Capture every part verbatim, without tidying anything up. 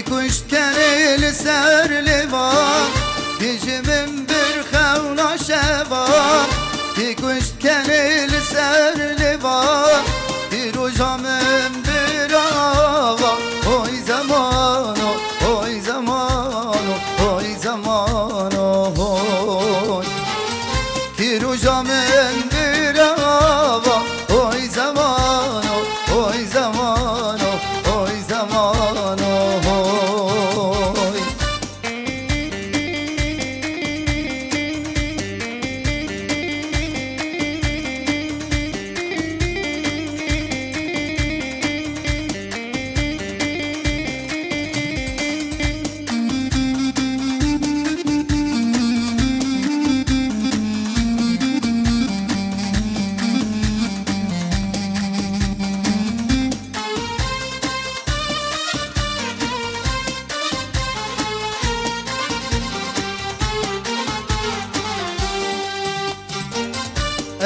Kuşt kenê li ser lêva, kî ji min bir xewna şeva, kî kuşt kenê li ser lêva, kî roja min bir ava, oy zemano, oy zemano, oy zemano, oy. Kî roja min bir ava, oy zemano, oy zemano, oy zemano, oy.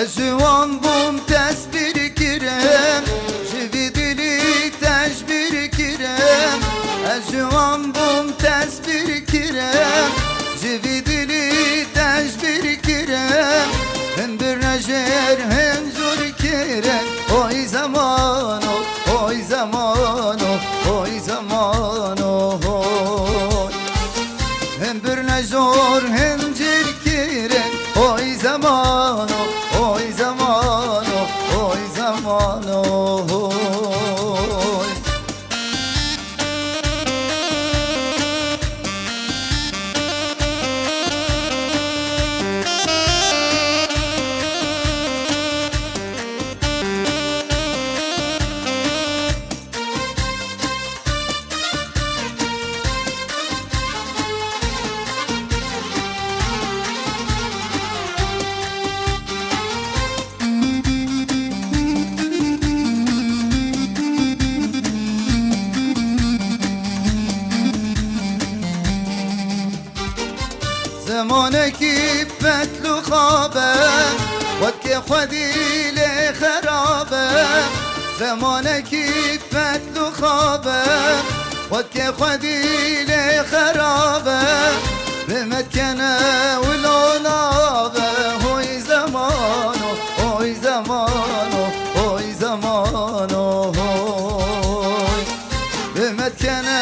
Ez ji wan bûm tesbîr kirim, ji vî dilî tecbîr kirim. Ez ji wan bûm tesbîr kirim, ji vî dilî tecbîr kirim. Hin birnejir, hin jûr kirim. Oy zemano, oy zemano, oy zemano, oy. Hin birnejor, hin cîr kirin. Oy zemano, oy zemano, oy zemano, oy. Zemanekî fetl û xabe, xwedkê xwedî lê xerabe. Zemanekî fetl û xabe, xwedkê xwedî lê xerabe. Bi me dikene wilo nabe. Hoy zemano, hoy zemano, hoy zemano, hoy. Bi me dikene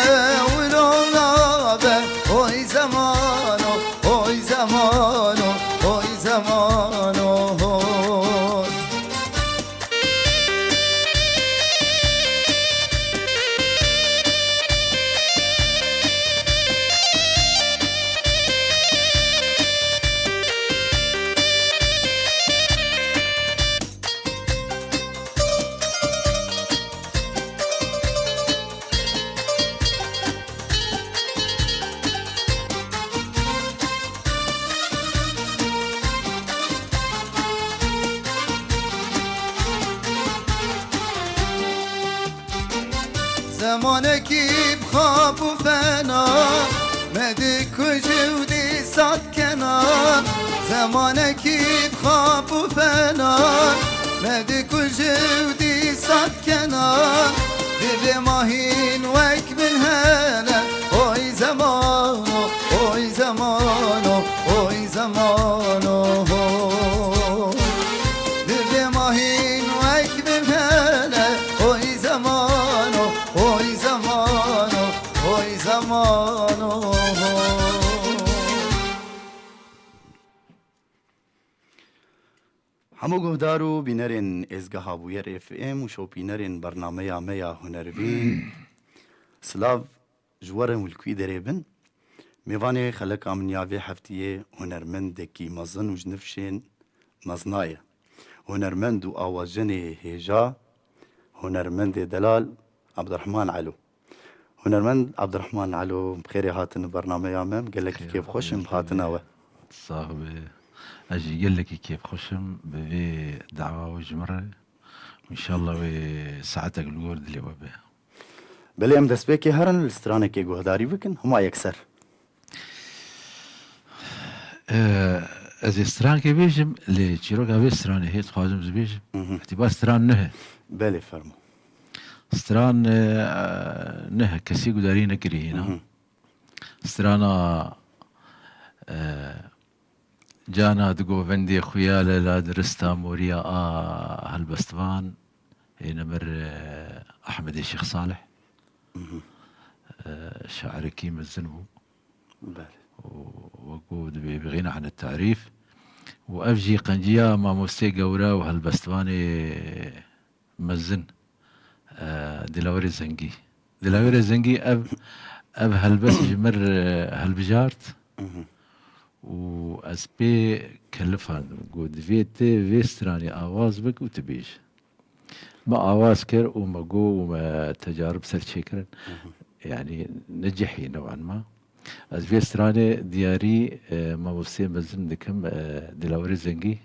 wilo nabe. Oy zemano, oy zemano, oy zemano, oy. Zemanekî bi xap û fena, me dikuje û dîsa dikena. Zemanekî bi xap û fena, me dikuje û dîsa dikena. Divê ma hîn wek bin hele. Oy zemano, oy zemano, oy zemano, oy. Divê ma hîn wek bin hele. Oy zemano, oy zemano, oy zemano, oy. Hemû guhdar û bînerên êzgeha Bûyer F M û şopînerên bernameya me ya Hunervîn, silav ji we re û li kwî derê bin. Mêvanê xeleka min ya vê heftiyê hunermendekî mezin û ji nifşên mezina ye. Hunermend û awajenê hêja, hunermendê delal Abdurrahman Elo. Hunermend Abdurrahman Elo, bi xêrê hatin bernameya me. Gelekî kêfxweş im bi hatina we. Sax be. Ez jî gelekî kêfxweş im bi vê dawa we ji min re. Înşallah wê saetek li gor dilê we be. Belê, em destpêkê herin li stranekê guhdarî bikin, hema yekser. Ee, ez ê strankê bêjim, lê çîroka vê stranê hê dixwazim ez bêjim. Mhm. Hetîba stran nuh e. Belê, fermo. Stran, e, neh, kesî gudarî nekirî hîna. Mhm. Strana, e, Cana di govendê xuya le la dirista moriya a helbestvan ê nemir, e, Ehmedê Şêx Salih. Mhm. E, şairekî mezin bû. Belê. Û wekû dibê bixîne ene tarîf. Û ev jî qenciya mamostê gewre û helbestvanê mezin, e, Dilawerê Zengî. Dilawerê Zengî ev, ev helbest ji mir, e, helbijart. Mhm. Û ez pê kelifandim. Got, divê tu vê stranê awaz bik û tu bêj. Me awaz kir û me got û me tecarib ser çêkirin. Mhm. Yanî necihî new'an ma. Ez vê stranê diyarî, e, mamosteyê mezin dikim, e, Dilawerê Zengî.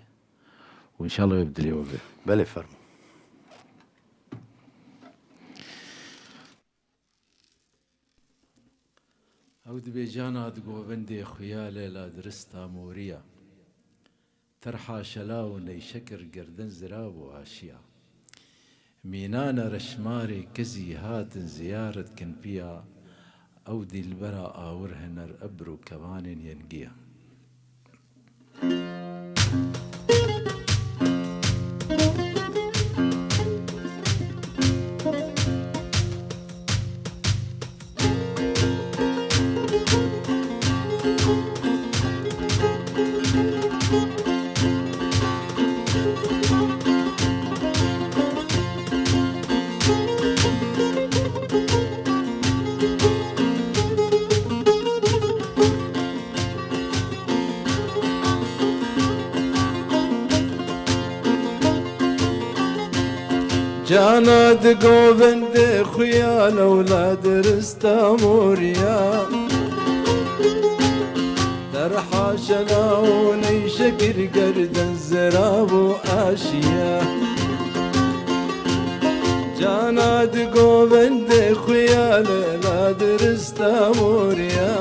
Û înşallah wê bi dilê we be. Belê, fermo. Ew dibê cana di govendê xuya le la dirista moriya. Terha şela û neyşekir gerden zirav û aşiya. Mînane reşmarê kezî hatin ziyaret kin piya, ew dîlbera awir hiner ebr û kevanên yengiya. Cana di govendê xuya lewla dirista moriya. Terha şela û neyşekir gerden zirav û aşiya. Cana di govendê xuya lewla dirista moriya.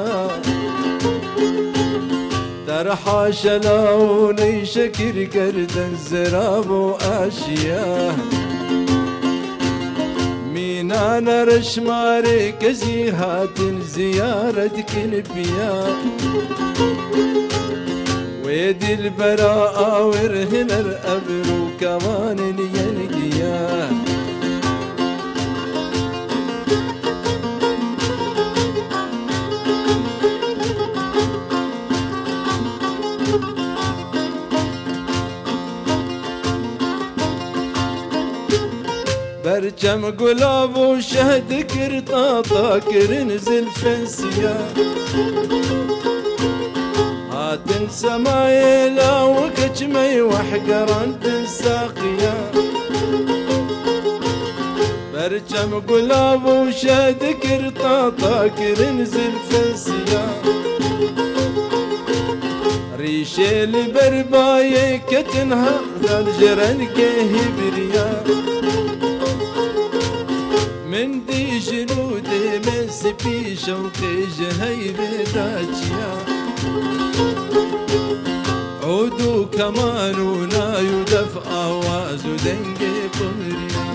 Terha şela û neyşekir gerden zirav û aşiya. Mînane reşmarê kezî hatin ziyaret kin piya. Wê dîlbera awir hiner ebr û kevanên yengiya. Berçem gulav û şeh dikir tata kirin zilfên siya. Hatin semayê law keçmey weh gerandin saqiya. Berçem gulav û şeh dikir tata kirin zilfên siya. Rîşê li ber bayê ketin ha, dal ji rengê hîviriya. Min dî jin û dêmên spî şewqê ji heyvê daçiya. Ûd û keman û nay û def awaz û dengê qumriya.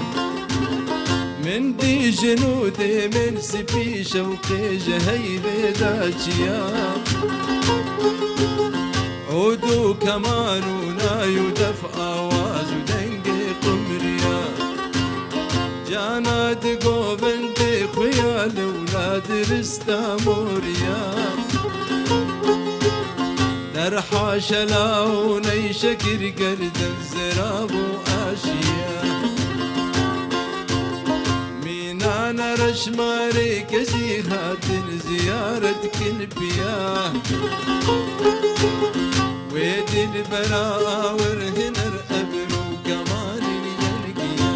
Min dî jin û dêmên spî şewqê ji heyvê daçiya. Ûd û keman û nay û def awaz û dengê qumriya. Cana di govendê xuya lewla dirista moriya. Derha şela û neyşe kir gerden zirav û aşiya. Mînane reşmarê kezî hatin ziyaret kin piya. Wê dilbera awir hiner ebr û kemanî yengiya.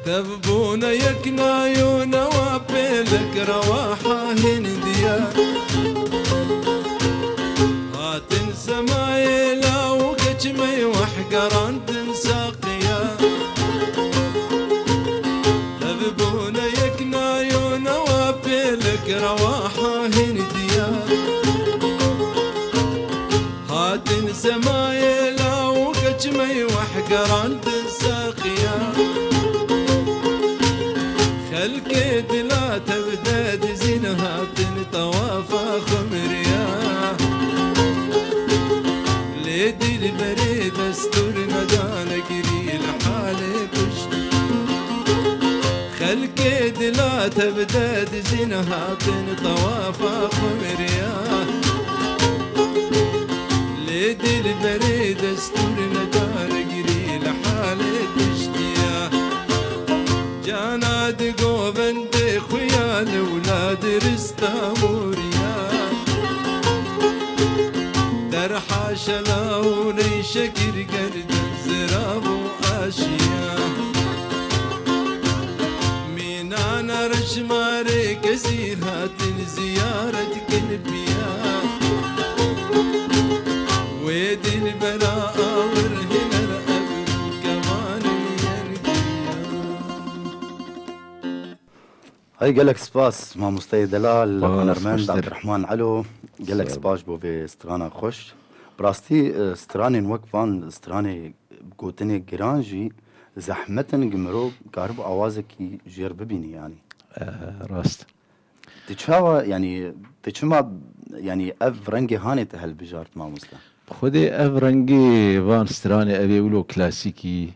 Tevbûne yek nayûne wa pêlek rewaha hindiye. Xelkê dila tev de dizîn hatin tewafa xwe miriya. Lê dilberê destûr nedane girî li halê kuştiya. Xelkê dila tev de dizîn hatin tewafa xwe miriya. Lê dilberê destûr nedane girî li halê kuştiya. Cana di govendê xuya li wla dirista moriya. Derha şela û ney şekir gerdin zirav û aşiya. Mînana reşmarê kesî hatin ziyaret kin piya. Wê dilbera awir hiner ev kemanên yengiya. Hey, gelek spas, mamosteyê delal, Spas, hunermend xweştir. Abdurrahman Elo. Gelek Sağ ol. Spas ji bo vê strana xweş. Bi rastî, e, stranên wek van, stranê gotinê giran jî zehmet in, gi mirov karib awazekî jêr bibînî, yanî. E, rast. Ti çawa, yanî, ti çima, yanî, ev rengê hanê te helbijart, mamoste? Xwedê ev rengê van stranê, ev ê wilo klasîkî,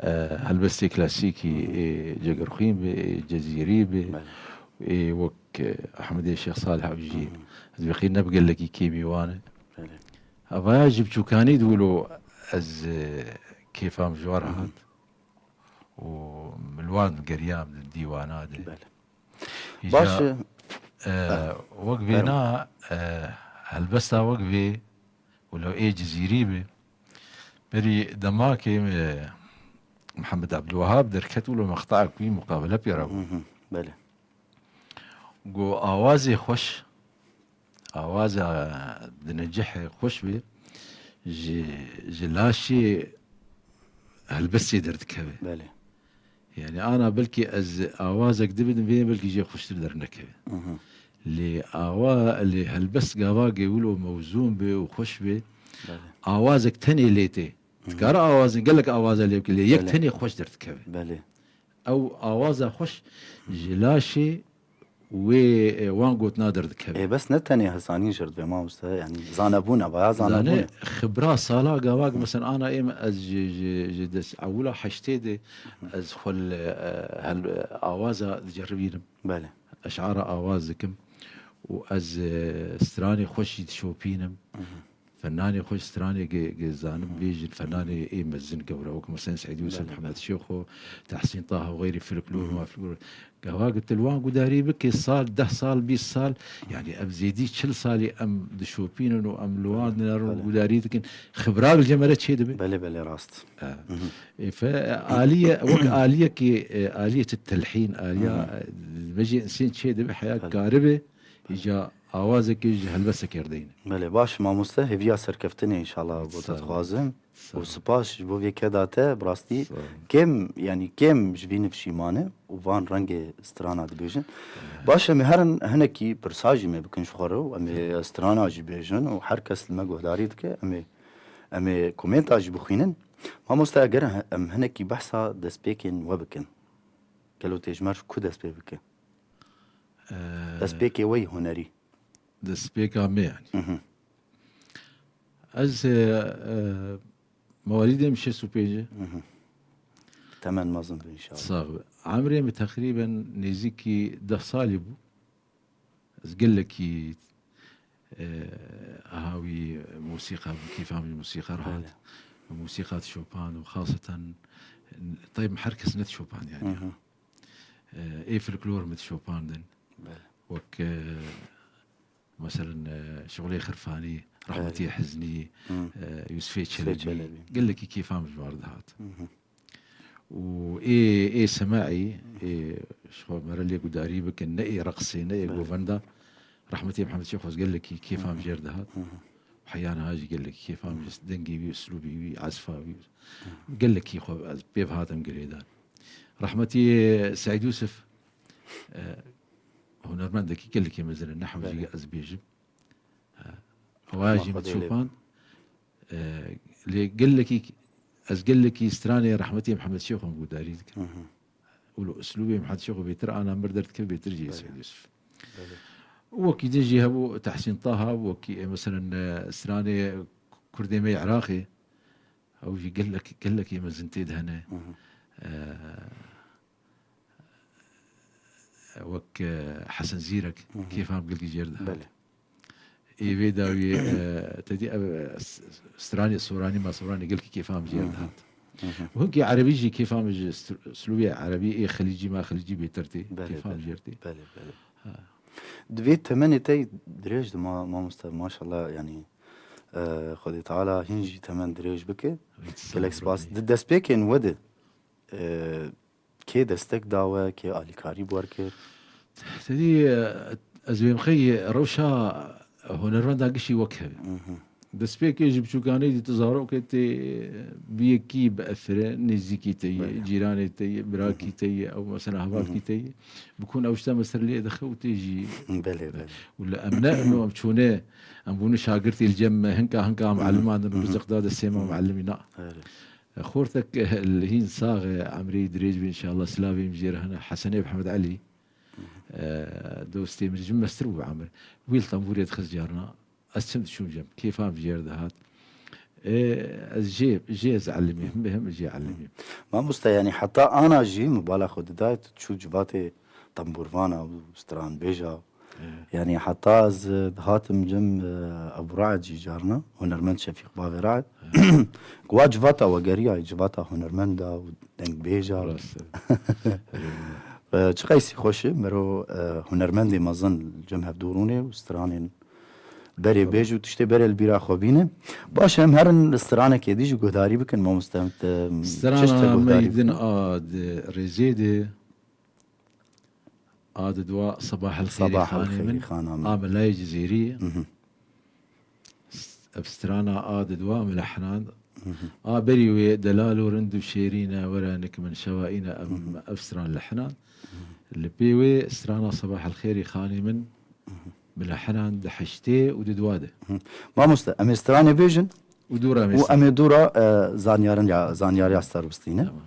e, helbestê klasîkî, Hı hı. Ê Cegerxwîn be, ê Cezîrî be, Belê. Ê wek, e, Ehmedê Şêx Salih ew jî, Hı hı. ez dibêjim ne bi gelekî kêmî wan e. Belê. Evaya ji biçûkanî di wilo ez, e, kêfa min ji wan Hı hı. Hat û min li wan geriyam di dîwana de. Belê. Îja, Baş e, e, ha. Wek vêna, e, helbesta wek vê, wilo ê Cizîrî be, berî demakê me Mihemed Ebdulwehab derket wilo mextaek wî muqabele pê re bû. Hı hı, belê. Got, awazê xweş, awaza di necihê xweş be, ji, ji laşê helbestê derdikeve. Belê. Yani ana belkî ez awazek dibidim vê belkî jê xweştir dernekeve. Hı hı. Lê awa, lê helbest gava ge wilo mewzûn be û xweş be, Belê. Awazek tenê lê tê. Hı hı. Dikare awazin, gelek awaza lê bike, lê yek Belê. Tenê xweş derdikeve. Belê. Ew awaza xweş ji laşê wê, e, wan gotina derdikeve. Ê, bes ne tenê hezanîn jêr divê mamoste, yanî zanebûn e, baya zanebûn e. Zane, xibra sala gavak, mesela ana êm ez ji, ji, ji des ewila heştê de ez xwe li, e, hel, awaza diceribînim. Belê. Eşara awaz dikim û ez, e, stranê xweş jî dişopînim. Hı hı. Fennanê xwe stranê ge-, ge zanim Hı. bêjin, fennanê ê mezin gewre, wek mesela Seîd Yûsif, Belê, Mihemed belê. Şêxo, Tehsîn Taha û xeyrî folklor Hı hı. û folklor. Gava gitil wan gudarî bike, sal, deh sal, bîst sal, yani ev zêdî çil salî em dişopînin û em li wan Belê, dinerin û belê. Gudarî dikin. Xibra li cemere çê dibe. Belê, belê, rast. E, Hı hı. E, fe, e, aliye, wek aliyekî, e, aliyeti telhîn, aliya, Hı hı. E, vejê insên çê dibe, heya Belê. Karibe, îca awazekê ji helbestekê re deyne. Belê, baş mamoste, hêviya serkeftinê înşallah bo te Sağ ol. Dixwazim. Sağ û ol. Spas ji bo vê keda te, bi rastî Sağ ol. Kêm, yanî kêm ji vî nifşî mane û van rengê strana dibêjin. Baş, em ê herin hinekî pirsa jî me bikin ji xwe re û em ê strana jî bêjin û her kes li me guhdarî dike, em ê, em ê komenta jî bixwînin. Mamoste, eger he-, em hinekî behsa destpêkên we bikin, gelo tê ji me re ku dest pê bike? Ee, Destpêkê we yî hunerî. Destpêka me yani. Hı hı. Ez, e, e, mewalîdê min şêst û pênc e. Hı hı. Temen mezin be inşallah. Sağ be. Emrê min teqrîben nêzîkî deh salî bû. Ez gelekî, e, hawî musîqa bû, kêfa min ji musîqa re hat. Belê. Musîqa dişopand û xaseten, taybî her kes nedişopand yani. Hı hı. E, ê folklor min dişopandin. Belê. Wek, e, Meselen, e, Şixulê Xirfanî, Rehmetî Belê. Hiznî, Hı. E, Yûsifê Yûsifê Çelebî, Çelebî. Gelekî kêfa min ji wan re dihat. Hı hı. Û ê, ê semaî, ê ji xwe mere lê gudarî bikin, ne ê reqsê, ne ê Belê. Govenda, Rehmetî Mihemed Şêxoz gelekî kêfa min Hı hı. Jêr dihat. Hı hı. Heya niha jî gelekî kêfa min ji dengê wî, uslûbê wî, ezfa wî. Hı hı. Gelekî xwe ez pê ve hatim girêdan. Rehmetî Seîd Yûsif, e, hunermendekî gelekî mezin e, nehw jî Belê. Ez bêjim. E, waya jî min dişopand. E, lê gelekî, ez gelekî stranê rehmetî Mihemed Şêxo min gudarî dikim. Hı hı. û li uslûbê Mihemed Şêxo bêtir ana mir derdikeve bêtir jî Belê. Seyîd Yusuf. Belê. Û wekî din jî hebû Tehsîn Taha, wekî, e, meselen, e, stranê Kurdê me yê Iraqê, ew jî gelek, gelekî mezin tê de hene. Hı hı. E, wek, e, Hesen Zîrek, Hı hı. kêfa min gelkî jêr dihat. Belê. Ê vê dawiyê, e, te dî ev, e, s-, stranê Soranî ma Soranî gelkî kêfa min jêr Hı hı. dihat. Hı hı. Û hinkî erebî jî kêfa min ji str-, uslûbê erebî ê xelîcî ma xelîcî bêtir tê. Belê, Kêfa min belê. jêr tê. Belê, belê. Ha. Di vê temenê te dirêj de ma-, mamoste, maşallah, yanî, e, Xwedê Teala hîn jî temen dirêj bike. Gelek spas. Di destpêkên we de, e, kê destek da we, kê alîkarî bi we re kir? Te dî, e, ez bêm xeyê rewşa hunermenda gişî wek hev e. Mhm. Destpêkê ji biçûkanê dî tu zarokê tê, bi yekî bi efire, nêzîkî te ye, Belê. cîranê te ye, birakî Mhm. te ye, ew mesela hevalkî Mhm. te ye. Bi kun ew ji te mesreliyê dixe û tê jî. Belê, belê. Û li em ne ino em çûne, em bûne şagirtî li cem me, hinka hinka em Mhm. eliman din û Mhm. rizq da destê me û Mhm. elimî na. Belê. Xortek, eh, li hîn sax e, emrê dirêj be înşallah, silavê min jê re hene. Hesenê Mihemed Elî, Mhm. eh, dostê min ji min mestir bû bi emir. Wî li tembûrê dixist carna. Ez çim diçûm cem. Kêfa min jê re dihat. Eh, ez jê, jê ez elimî, him bi him jê elimî. Mamoste, yanî heta ana jî min bala xwe didayê tu çû civatê tembûrvana û stranbêja. Evet. Yanî heta ez, e, dihatim cem, e, Ebû Raed jî carna, hunermend Şefîq Bavê Raed. Evet. Ku wa civata we geriyayê, civata hunermenda û dengbêja. Rast e. E, çi qeysî xweş e, mero, e, hunermendê mezin cem hev dorûnê û stranên berê Tabii. bêj û tiştê berê li bîra xwe bîne. Baş e, em herin stranekê dî jî guhdarî bikin, mamoste, em te, çi ji te Strana guhdarî meydin bikin? A di rêzê de. A di dua Sabah el Xêrî Sabah el xanê Xêrî min, xana min. A Milayê Cizêrî. Mhm. S-, ev strana a di dua milehnan. Mhm. A berî wê delal û rind û şêrîn e, were nik min şewa îne, ev, Mhm. ev stran lehnan. Mhm. Li pê wê strana Sabah el Xêrî xanê min Mhm. milehnan di heştê û di dua de. Mhm. Mamoste, em ê stranê bêjin Û dûra em ê û em ê dûra, e, zanyarin ya, zanyariya ser bistîne. Tamam.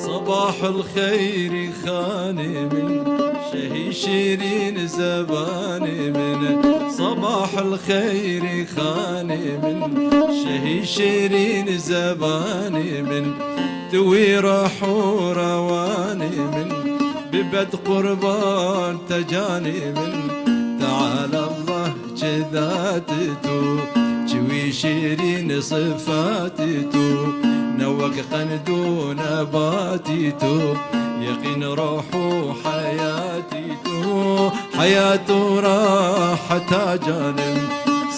Sabahul xeyrî xanê min, şehî şêrîn zebanê min. Sabahul xeyrî xanê min, şehî şêrîn zebanê min. Tu wî rah û rewanê min, bibet qurban te canê min. Teala Allah çi datî tu, çi wî şêrîn sifatî tu, ne wek qend û nebatî tu, yeqîn ruh û heyatî tu, heyat û raheta canim.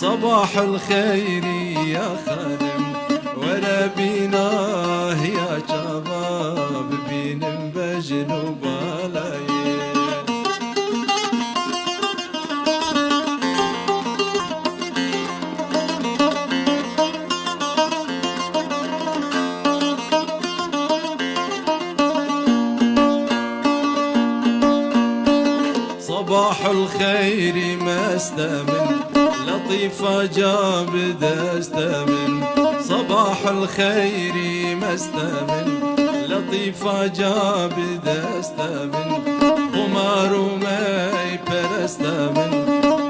Sabahul xeyrî ya xanim, were bîna hiya çava bibînim bejn û balayê. Sabahul xeyrî meste min, letîfa ca bi deste min. Sabahul xeyrî meste min, letîfa ca bi deste min. Xumar û mey pereste min,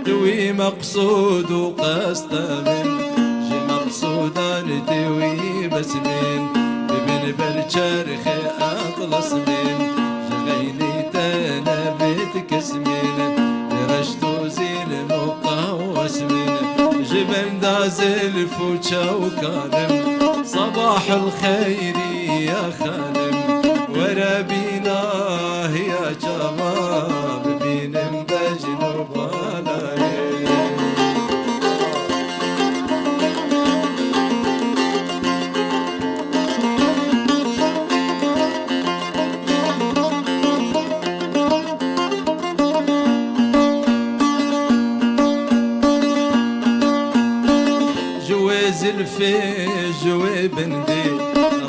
tu wî meqsûd û qeste min. Ji meqsûdan tu wî bes min, bibin ber çerxê etlas min. Ji xeynî te nebêt kes min, bi reşt û zîl muqawes min. Ji benda zilf û çewkanim, sabahul xeyrî ya xanim, were bîna hiya çava bibînim bejn û balayê.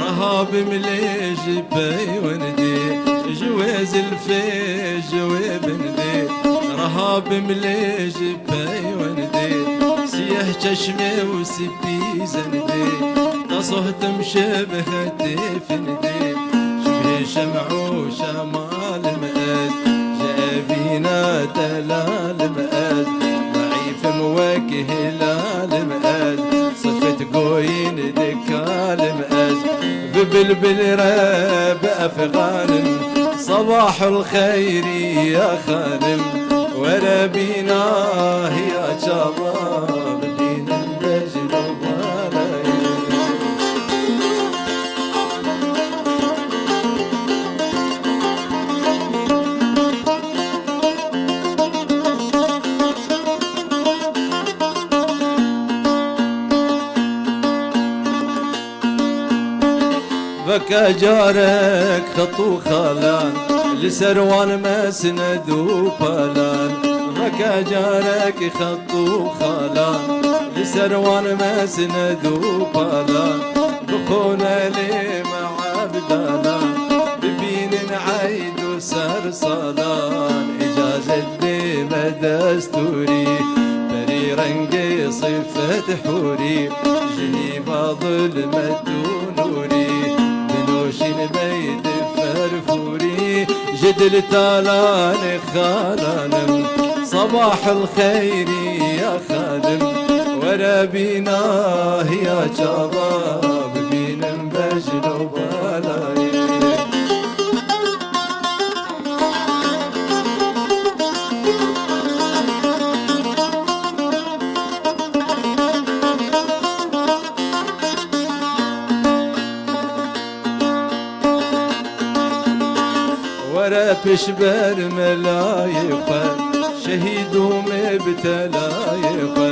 Reha bim lê ji peywendê, ji wê zilfê, ji wê bindê. Reha bim lê ji peywendê, siyeh çeşmê û spî zendê. Te sohtim şibhetê findê, şibhê şem û şemalim ez. Ji evîna delalim ez, zeîfim wek hilalim ez. Sifet goyîn dikalim ez. Bi bilbil re bi efxanim. Sabahul xeyrî ya xanim. Were bîna hiya çava bibînim bejn û balayê. Veke carek xet û xalan, li ser wan mesned û palan. Veke carek xet û xalan, li ser wan mesned û palan. Bixone lê me ebdalan, bibînin eyd û ser salan. Îcazet dê me destûrî, berî rengê sifet hûrî. Jinî va zulmet û nûrî, binoşîn bey di ferfûrî. Ji dil talanê xalanim, sabahil xeyrî ya xanim. Were bîna hiya çava, bibînim bejn û balayê. Were pişber melayê xwe, şehîd û me bi telayê xwe.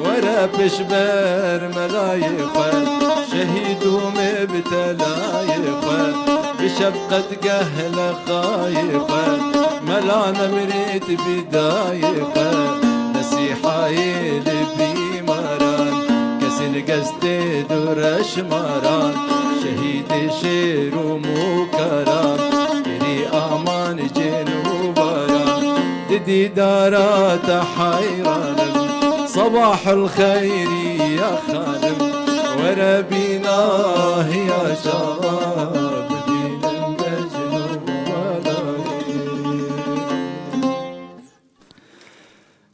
Were pişber melayê xwe, şehîd û me bi telayê xwe. Bi şefqet geh leqayê xwe, mela nemirît bi dayê xwe. Mesîhayê li bîmaran, kesên gestê du reşmaran, şehîdê şêr û mûkaran, kirî aman cên û baran. Di dîdara te heyranim, sabahil xeyrî ya xanim. Were bîna hiya çava, bibînim bejn û balayê.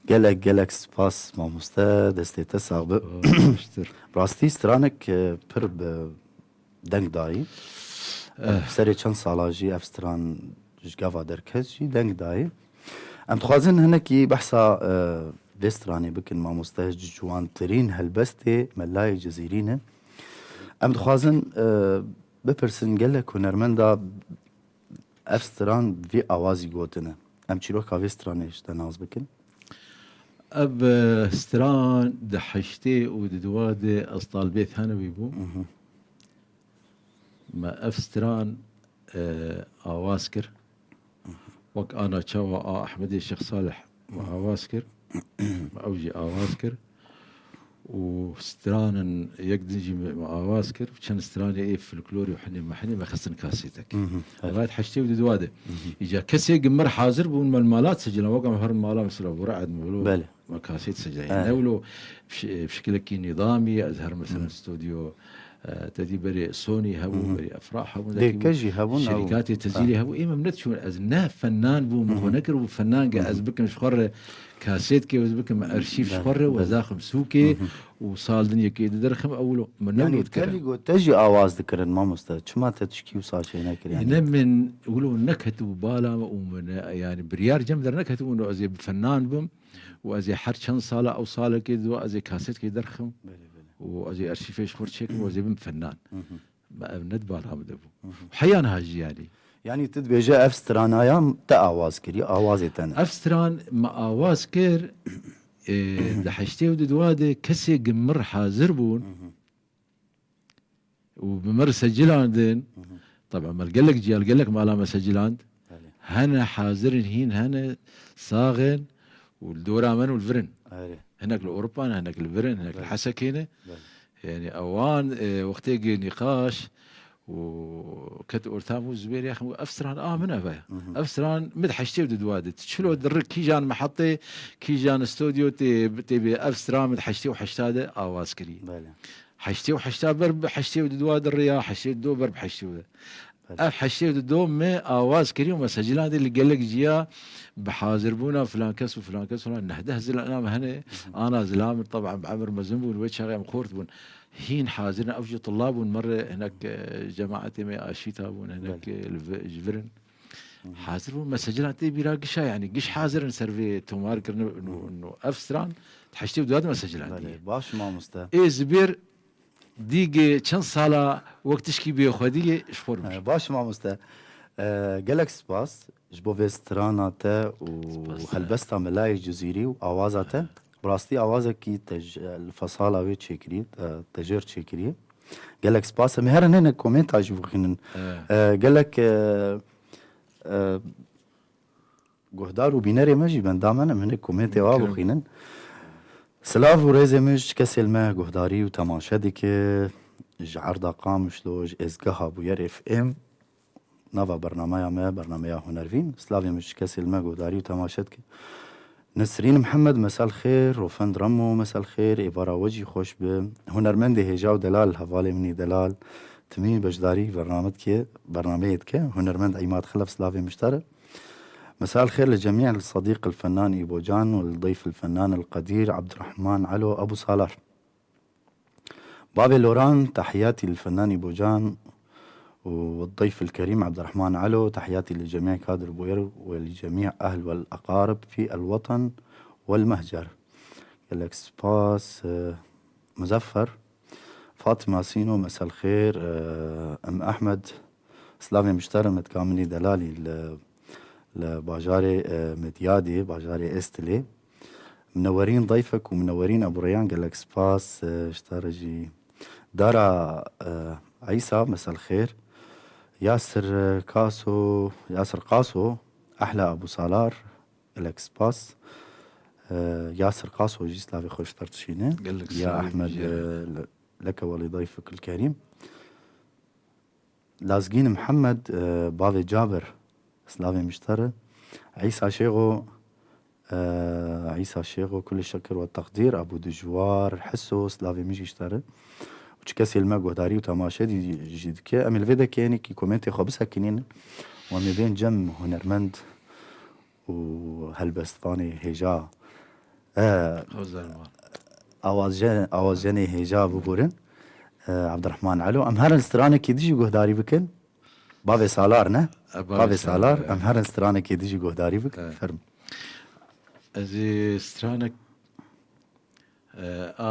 Gelek, gelek spas mamoste, destê te sax be. Rastî stranek, e, pir bi deng dayî. Eh. Serê çend sala jî ev stran ji gava derket jî deng dayî. Em dixwazin hinekî behsa, e, vê stranê bikin, mamoste, ji ciwantirîn helbestê Melayê Cizîrî ne. Em dixwazin, e, bipirsin, gelek hunermenda ev stran vî awazî gotine? Em çîroka vê stranê ji te nas bikin. Ev, e, stran di heştê û di dua de ez talbê tenewî bûm. Mhm. Me ev stran, e, awaz kir. Wek ana çawa a Ehmedê Şêx Salih me awaz kir. Me ew jî awaz kir. Û stranin yek din jî me, me awaz kir. Çend stranê ê folklorî û hinê mehinê me xistin kasêtek. Mhm, evet. Lewayet heştê û di dua de. Mhm. Îca kesê gi mir hazir bûn, me li mala disijilan. Wek em her mala mesela Bur'ad, Mevlo. Belê. Me kasêt sicdayê. Eh. Ne wilo bi şi-, bi şikilekî nîzamî, ez her mesela Hı. stûdyo, e, te dî berê Sony hebû, Hı hı. berê Efrah hebû, Dê dekî bû. Ke jî hebûn, ew. Şirîkatê tezîrî Ha. hebû. Ê me min netişûn, ez ne fennân bûm, Hı hı. xwe nekiribû fennange, Hı hı. ez bikim ji xwe re kasêt ke, ez bikim arşîv ji Hı. xwe re, Belê. ez daxim sûkê Hı hı. û sal din yekê di derxim, ew wilo min ne Yani wilo dikir. Te jî got, te jî awaz dikirin mamoste. Çima te tişkî wisa şey nekir yani? Ne min wilo neketibû bala me û min, yani biryar cem derneketibû, ez ê bi fennân bim. Û ez ê her çend sala ew salekê diwa ez ê kasetkê derxim Belê, belê. û ez ê arşîvê ji xwe çêkim û ez ê bim fennân. Hı hı. Me ev ne di bala min de bû. Hı hı. Heya niha jî yanî. Yanî tu dibêje ev stranaya te awaz kiriye, awazê te ne? Ev stran me awaz kir, e, di heştê û di dua de kesê gi mir hazir bûn. Hı hı. û bi mir secilandin. Hı hı. Tabi me gelek ciya, gelek mala me seciland. Belê. Hene hazirin hîn hene saxin û li dora min û li virin. Erê. Hinek li Ewropa ne, hinek li virin, hinek li Belê. Hesekê ne. Belê. Yani ewan, e, wextê gê nîqaş û ket ortam û Zubêr yaxin û ev stran a min ev e. Ev stran min di heştê û du de, çilo di rik kîjan mehetê, kîjan stodyo tê, tê bê ev stran min di heştê û heşta de awaz kirî. Belê. Heştê û heşta ber bi heştê û du de riya, heştê û du ber bi heştê û de. Belê. Ev heştê û du me awaz kirî û me secilan dê li gelek ciya bi hazirbûna filan kes û filan kes û filan neh deh zilam hene. Ana zilam teb'an bi emir mezin bûn, wê çaxê em xort bûn. Hîn hazir in, ev jî tullab bûn, merre hinek, e, cemaetê me aşîta bûn, hinek, Belê. e, li vi-, ji vir in. Hazir bûn, me secilan tê bîra gişa, yani giş hazir in ser vê tomar kirin û, û ev stran di heştê û du de me secilan Belê, diye. Baş mamoste. Ê Zubêr Dîgê çend sala wek tişkî bêxwediyê ji xwe re He, baş mamoste. E, gelek spas ji bo vê strana te û Spas te. helbesta Melayê Cizîrî û awaza te. Bi rastî awazekî te ji, li fesala wê çêkirî, e, te jêr çêkirî. Gelek spas. Em herin hene komenta jî bixwînin. Evet. E, gelek, e, e, Guhdar û bînerê me jî benda me ne, em hinek komentê wa Mümkün. bixwînin. Silav û rêzê min ji kesê li me guhdarî û temaşe dike, ji erda Qamişlo, ji êzgeha Bûyer F M, nava bernameya me, bernameya Hunervîn. Silavê min ji kesê li me guhdarî û temaşe dike. Nesrîn Mihemed, mesel xêr, Rofend Remo, mesel xêr, êvara we jî xweş be. Hunermendê hêja û delal, hevalê min î delal, timî beşdarî bername dike, bernameyê dike. Hunermend Îmad Xelef, silavê min ji te re. مساء الخير لجميع الصديق الفنان إيبو جان والضيف الفنان القدير عبد الرحمن علو أبو سالار. بافي لوران، تحياتي للفنان إيبو جان والضيف الكريم عبد الرحمن علو، تحياتي لجميع كادر بوير ولجميع أهل والأقارب في الوطن والمهجر. قال لك سباس، آه، مزفر. Fatima Sîno, mesel xêr, e, em Ehmed, silavê min ji te re, me dika min î delalî li, li bajarê, e, Midyadê, bajarê Êstilê. Minewerîn Dayfek û Minewerîn Ebu Reyhan, gelek spas, e, ji te re jî. Dara, e, Îsa, mesel xêr. Yasir, e, Kaso, Yasir Qaso, Ehla Ebu Salar, Gelek spas. Ee, Yasir Qaso jî silavê xwe ji te re dişîne. Gelek Ya silavê Ehmed, jî. e, le-, leke welî dayfik il kerîm. Lazgîn Mihemed, e, bavê Cabir, silavê min ji te re. Îsa Şêxo, e, Îsa Şêxo, kulî şekir we teqdîr, Ebû Dijwar, Hiso, silavê min jî ji te re. Û çi kesê li me guhdarî û temaşe dî-, jî dike. Em ê li vê dekê hinekî komentê xwe bisekinînin. Û em ê bên cem hunermend û helbestvanê hêja, e, Hozar ma. awazje-, awazjenê hêja bibûrin. E, Abdurrahman Elo. Em herin stranekî dijî guhdarî bikin. Bavê Salar ne? E, Bavê Bavê Salar. Salar, e. Em herin stranekî dijî guhdarî bikin. E. Ferm. Ez ê stranek, e, a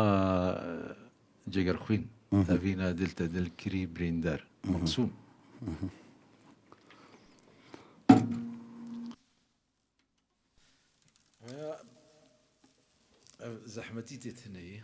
Cegerxwîn. Hı hı. Evîna dil te dil kirî birîndar. Hı hı. Maksûm. Hı hı. Ev zehmetî tê tune ye.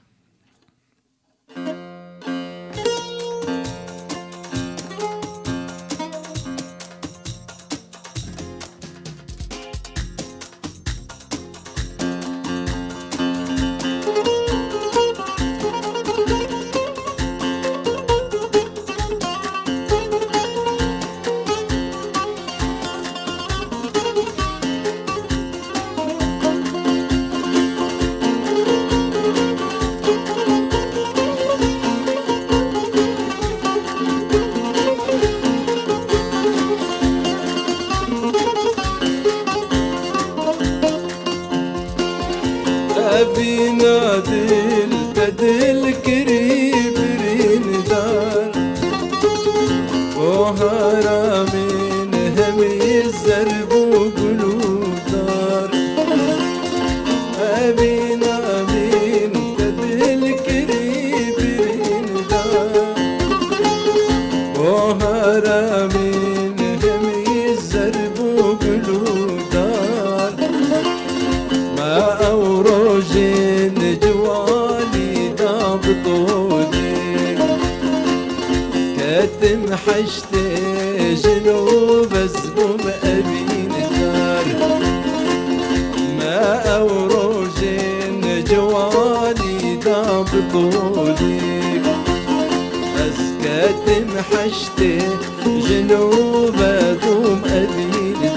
Evîna dil te dil kirî birîndar. Gohara min hemî zerb û gul û dar. Evîna min te dil kirî birîndar. Gohara min hemî zerb û gul û dar. Ma ew rojên ciwanî da bi tolê. Ketim heştê jin û bez bûm evîn kar. Ma ew rojên ciwanî da bi tolê. Heştê jin û vedûm edîl da.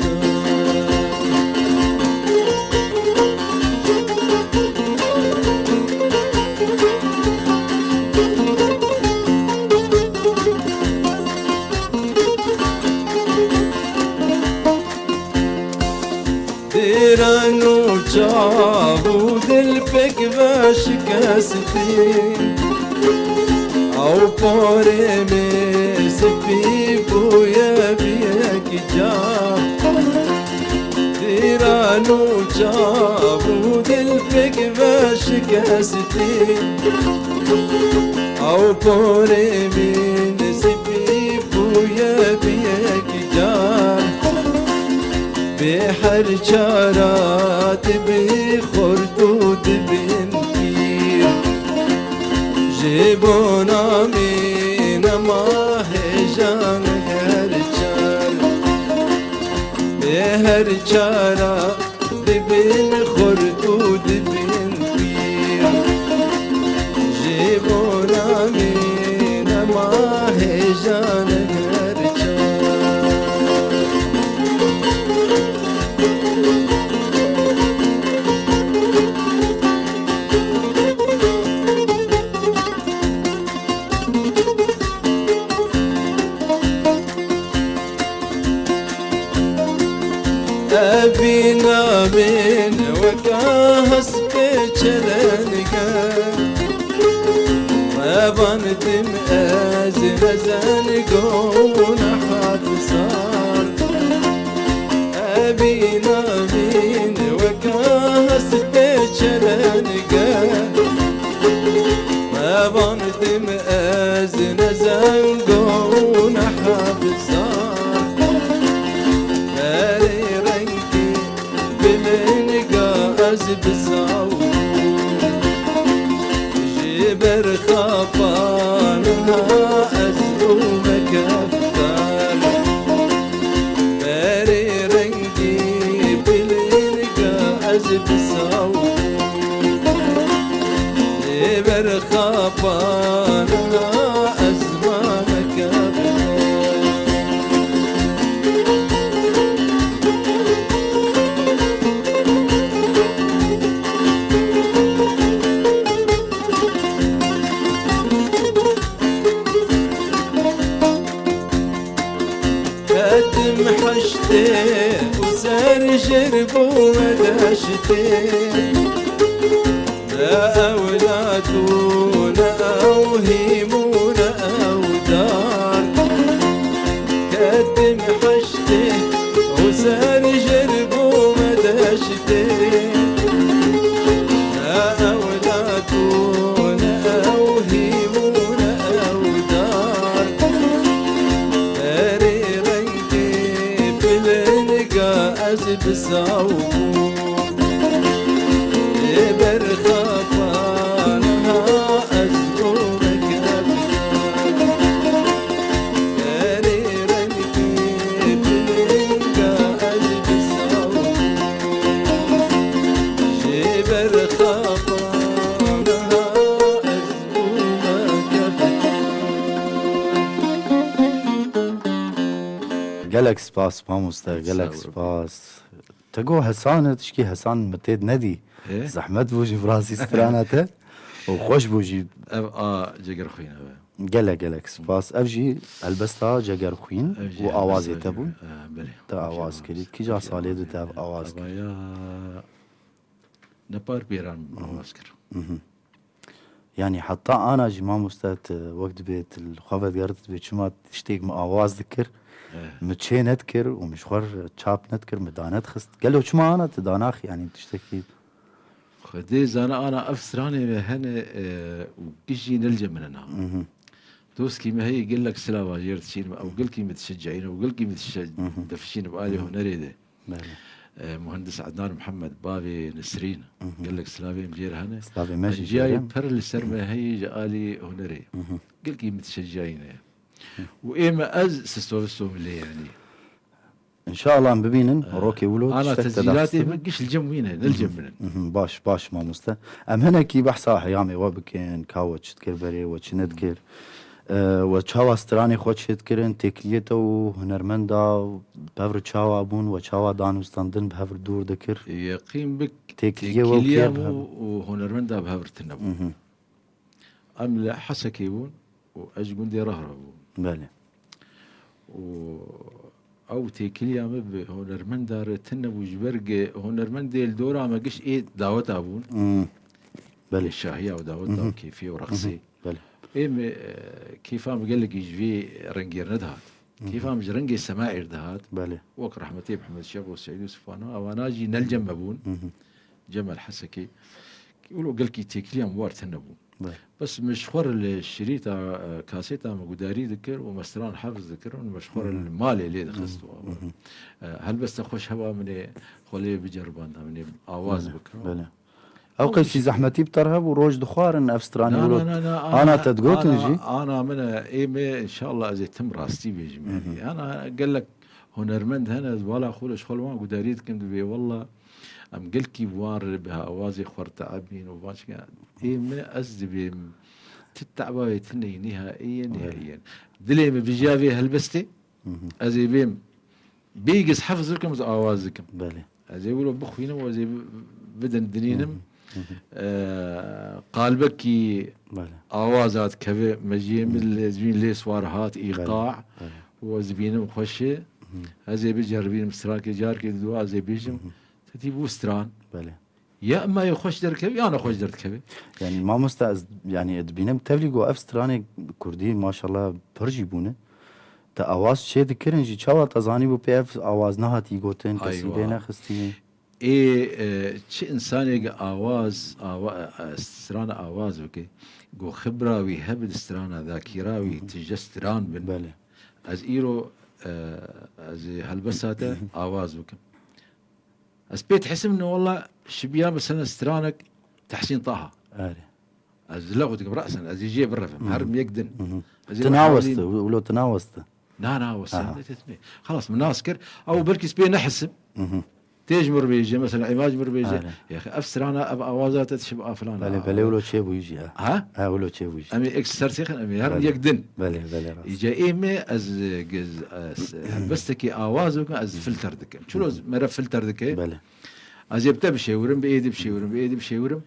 Dêran û çav û dil pêk veşikestî. Ew porê min spî bûye bi yek car. Dêran û çav û dil pêk veşikestî. Ew porê min spî bûye bi yek car. Bi her çara dibi xurt û dibin pîr. Ji bona min nema hêjan her çar. Bi her çara dibin xurt û dibin pîr. Ji bona min nema hêjan her çar. Evîna min weke hespê çelenge. Revandim ez ne zengona hafizar. Evîna min weke hespê çelenge. Revandim ez ne zengona hafizar. Berê rengî Bilinga ez bizaw. Ji ber xapaniha ez bûme keftar. Berê rengî bilinga ez bizaw. Ji ber xapaniha ez mame keftar. Ketim heştê û ser jêr bûme deştê. Ne ewlad û ne ew hîm û ne ew dar. Ketim heştê û ser jêr bûme deştê. Ne ewlad û ne ew hîm û ne ew dar. Berê rengê pilinga ez bizaw bûm. Ê berxapan ha ez bûme keftar. Erê rengê pilinga ez bizaw bûm. Jê berxapan ha ez bûme keftar. Gelek spas mamoste, gelek Sağ olun. Spas. Te got hesan e, tişkî hesan min tê de nedî. He? Zehmet bû jî bi rastî strana te û xweş bû jî. Ev a Cegerxwîn ev e. Gelek gelek spas. Ev jî helbesta Cegerxwîn Ev jî û awazê helbesta te bû. Ceger-, e, belê. Te Ev jî awaz awaz. kirî. Kîja Ev jî salê awaz de te ev kirî. awaz Ev kir? ya Nepar Pêran awaz kir. Mhm. Yanî heta ana jî mamoste, tu wek dibê tu li xwe vedigerî, tu dibê çima tiştêk min awaz dikir, Eh. min çê nedikir û min ji xwe re çap nedikir, min danedixist. Gelo çima ana tu danaxî, yanî tiştekî? Xwedê zana ana ev stranê me hene, e, û gişt jî ne li cem min e niha. Mhm. Dostkî me heye gelek silava jê re dişînim, ew gelkî min dişeciyîne û gelkî min dişe-, Mhm. difişîne bi alî Mhm. hunerê de. Belê. E, Muhendis Ednan Mihemed, bavê Nesrîn, Mhm. gelek silavê em jê re hene. Silavê me jî Hediya jê re. yê pir li ser me heye ji alî hunerê. Mhm. Gelkî min dişeciyayîne. Û ê me ez sisto visto min lê yanî. Înşallah em bibînin, E, rokê wilo ana tiştek te tescîlatê daxistibin. min giş li cem wî ne, ne li cem Mhm. min in. Mhm. Baş, baş mamoste. Em hinekî behsa heyamê we bikin, ka we çi dikir berê, we çi nedikir. E, we çawa stranê xwe çêdikirin, têkiliyê te û hunermenda bi hev re çawa bûn, we çawa danûstandin bi hev re dûr dikir? Yeqîn bik, Têkiliyê we û têkiliyê kê bi hev û, re? Û hunermenda bi hev re tune bûn. Mhm. Em li Hesekê bûn û ez ji gundê Rehra bûm. Belê. Û ew têkiliya me bi hunermenda re tune bû, ji ber ge hunermendê li dora me giş ê daweta bûn. Hmm. Belê. Ê şahiya û daweta û kêfiya û reqsê. Belê. Ê me, e, kêfa me gelekî ji vê rengê re nedihat. Kêfa me ji rengê semaê re dihat. Belê. Wek rehmetê Mihemed Şêx û Seîd û Sifana, ewana jî ne li cem me bûn. Cem el Hesekê. Wilo gelkî têkiliya me war tune bûn. Belê. Bes min ji xwe re li şirîta, e, kasêta me gudarî dikir û me stran hefz dikir û me ji xwe re li malê lê dixist û e, helbesta xweş heba min ê xwe lê biceribanda, min ê awaz Belê, bikim. Belê. Ew qeysî zehmetî bi te re hebû, roj dixwarin ev stranî Na, wilo na, na, na, ana, ana te digotin ana, jî? Ana min e, ê me, inşallah ez ê tim rastî bêjim. Hı hı. Yani, ana gelek hunermend hene, ez bala xwe li ji xwe li wan gudarî dikim, dibê, walla, em gelkî bi wan re bi awazê xwe re teebîn û van çikan. Ê me ez dibêm, ti teba wê ti ney nihaiyen, Evet. nihaiyen. Dilê min bijiya vê helbestê, Hı hı. ez ê bêm bêgiz hefz bikim, ez awaz dikim. Belê. Ez ê wilo bixwînim û ez ê bi-, bidin dinînim. Hı hı. Hı hı. Eee, qalbekî Belê. awaza dikeve, mejiyê min Hı. li zîn lê swar hat, Belê. îqa Belê. û ez dibînim xweş e. Hı. Ez ê biceribînim, strakê carkê didu ez ê bêjim. Hı hı. Tetî bû stran. Belê. Ya ema yê xweş derkeve, ya ne xweş derdikeve. Yani mamoste ez, yani dibînim tevlî ku ev stranê kurdî maşallah pir jî bûne. Te awaz çê dikirin jî, çawa te zanîbû pê ev awaz nehatî gotin, kesî Aywa. lê nexistî? Ê, e, çi insanê ki awaz, awa-, e, strana awaz bike, ku xibra wî hebe di strana, zakîra wî Hı hı. tije stran bin. Belê. Ez îro, e, ez ê helbesta te Hı hı. awaz bikim. Ez pê dihesim ne walla şibiya mesela stranek Tehsîn Taha. Erê. Ez dile xwe dikim resen, ez ê jê birevim. Hı hı. Herim yek din. Hı hı. Ez ê Tu wahawlîm. naweste, wilo tu naweste. Na, na, we Aha. sende tetmê. Xelas, min nas kir. Ew belkî spê nehisim. Hı hı. Tê ji mir bêje, mesela, îmaj mir bêje. Aynen. Ya, ev strana, ev awaza te dişi bi a filan. Belê, belê, wilo çê bûyî jî, ha. Ha? Ha, wilo çê bûyî jî. Em ê ek ser sêxin, em ê herin Belê. yek din. Belê, belê, rast. Îca ê me, ez, e, giz, e, s-, helbestekî awaz bikim, ez filter dikim. Çilo Hı hı. mere filter dike? Belê. Ez ê bi te bişêwirim, bi êdî bişêwirim, bi êdî bişêwirim.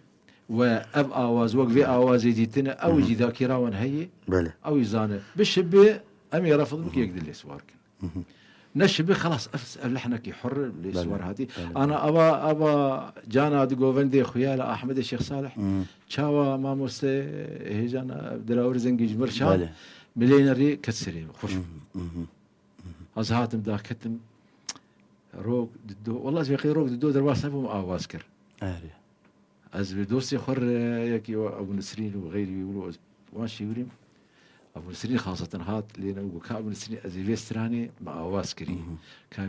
We ev awaz, wek vê Belê. awazê dîtine, ew Hı hı. jî dakîra wan heye, Belê. ew jî zane. Bişibe, em ê refid bikin, Hı hı. yek din lê siwar kin. Hı hı. Neşibe, xelas, ev, ev lehnekî hurr, lê Belê, siwar hatî. belê, Ana belê. ava, ava cana di govendê xuya li Ahmedê Şêx Salih. Hı. Çawa mamoste hêjana Dilawir Zengî ji mir şan, Belê. milê nerî ket serê min, xweş Hı bû. hı, hı hı. Ez hatim daketim, rok dido, wela ez vê qey rok dido derbas nebûm, awaz kir. Erê. Ez bi dostê xwe re yekî Ebû Nisrîn û xeyrî wî wilo ez wan şêwirîm. Ebû Nisrîn xaseten hat lê ne û got, ka Ebû Nisrîn ez ê vê stranê me awaz kirî. Mhm. Ka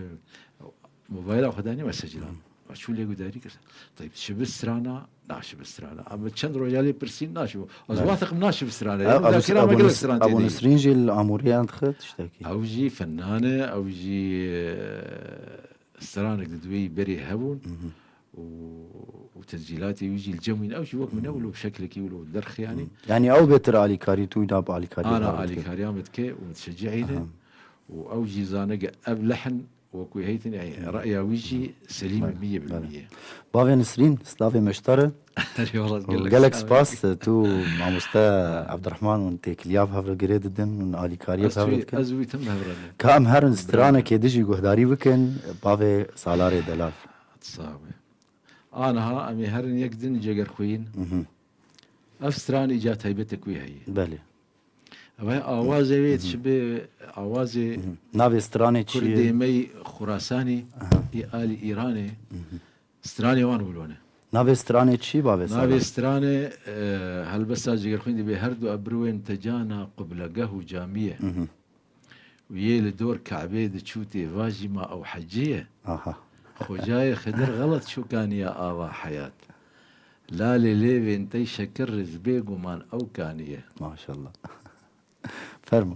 mobayla xwe danî me secilan. Mhm. Me çû lê gudarî kir. Tayb, şibi strana, naşibi strana. Em çend roja lê pirsîn naşibi. Ez Evet. watiqim naşibi strana. Ev, Yani Ebû, zakira me Ebû gelek Nis-, stran tê Ebû dî. Nisrîn jî li Amûriyan dixe tiştekî. Ew jî fennane, ew jî, e, stranek di duweyî berê hebûn. Mhm. û, û tescîlatê wî jî li cem wî ne, ew jî wek min ne wilo bi şeklekî wilo derxiyanî. Hmm. Yanî ew bêtir alîkarî, tu wî nab alîkarî Ana xwe dikir. alîkariya min dike û min dişecihîne Aha. û ew jî zane ge ev lehn wekû heytin, ey, Hmm. reya wî jî Hmm. selîm Bele, bimiye bele. bimiye. Bavê Nisrîn, slavê me ji te re. Eyvallah, Û gelek gelek spas, tu mamoste Ebdirehman û têkiliya bi hev re girê didin û alîkariya Ez bi hev re wî, dikin. ez wî tim bi hev re ne. Ka em herin stranekê dijî guhdarî bikin, bavê Salarê Delal. Sax be. Aniha em ê herin yek din cegerxwîn. Mhm. Ev stran îca taybetek wî heye. Belê. Ev he awazê wê Mhm. dişibe awazê Mhm. Navê stranê çi ye? Kurdê me yî Xurasanî, Aha. yê alî Îranê. Mhm. Stranê wan wilo ne. Navê stranê çi, bavê Navê Sala? stranê, e, helbesta cegerxwîn dibê her du ebrûên te cana qiblegeh û camî ye. Mhm. Û yê li dor Kabê diçû tê vajî ma ew hecî ye. Aha. Xwecayê Xidir xelet şokaniya ava heyat. Lalê lêvên tey şekir riz bê guman ew kaniye. Maşallah. Fermo.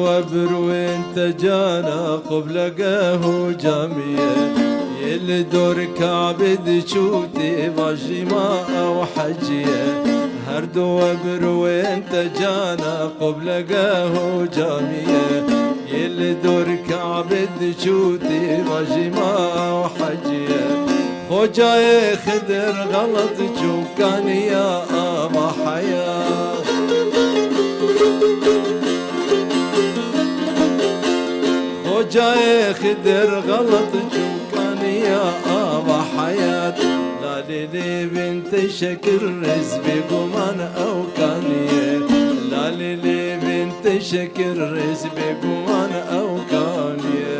Webrûên te cana qiblegeh û camiye, yê li dor Kabê diçû tê vajî ma ew heciye. Her du webrûên te cana qiblegeh û camiye, yê li dor Kabê diçû tê vajî ma ew heciye. Xocayê Xidir xelet çû kaniya ava heyat. Xocayê Xidir xelet çû kaniya ava heyat. Lalê lêvên te şekir rêz bêguman ew kaniye. Lalê lêvên te şekir rêz bêguman ew kaniye.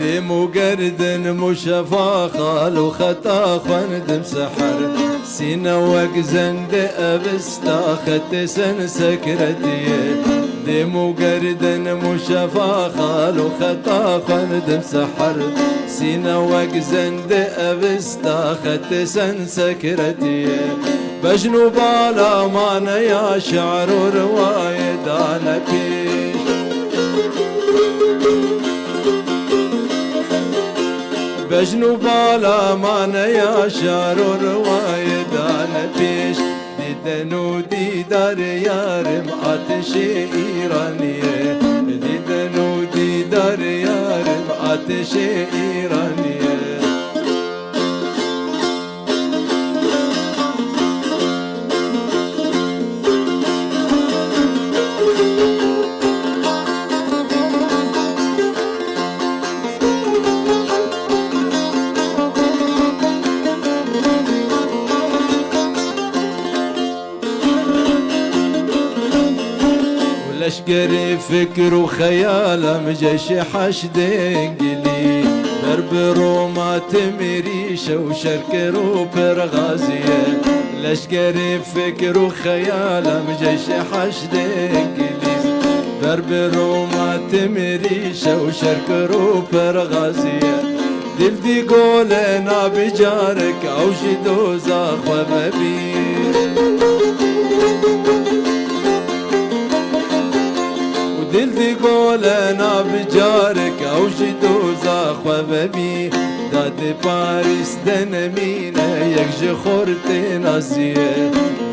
Dêm û gerdin mûşefa xal û xeta xwendim seher. Sîne wek zendê evista xetê sen sekretiyê. Dêm û gerdin mûşefa xal û xeta xwendim seher. Sîne wek zendê evista xetê sen sekretiyê. Bejn û bala mane ya şi'r û riwayê dane pêş. Bejn û bala mane ya şi'r û riwayê dane pêş. Dîden û dîdarê yarim ateşê Îraniyê. Dîden û dîdarê yarim ateşê Îraniyê. Leşkerê fikir û xeyala min ceşê heşdê engilî. Ber bi Roma tim êrîşe û şer kir û pir xaziye. Leşkerê fikir û xeyala min ceşê heşdê engilîz. Ber bi Roma tim êrîşe û şer kir û pir xaziye. Dil dî gole nabi carek ew jî doza xwe vebî. Û dil dî gole nabi carek ew jî doza xwe vebî. Dadê Parîs de nemîne yek ji xortê naziye.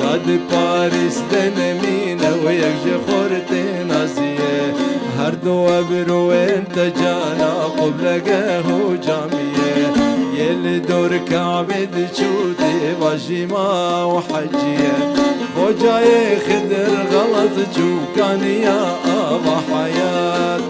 Dadê Parîs de nemîne û yek ji xortê naziye. Her du ebrûyên te cana qiblegeh û camiye. Yê li dor Kabê diçû tê vajî ma û heciye. Xocayê Xidir xelet çû kaniya ava heyat.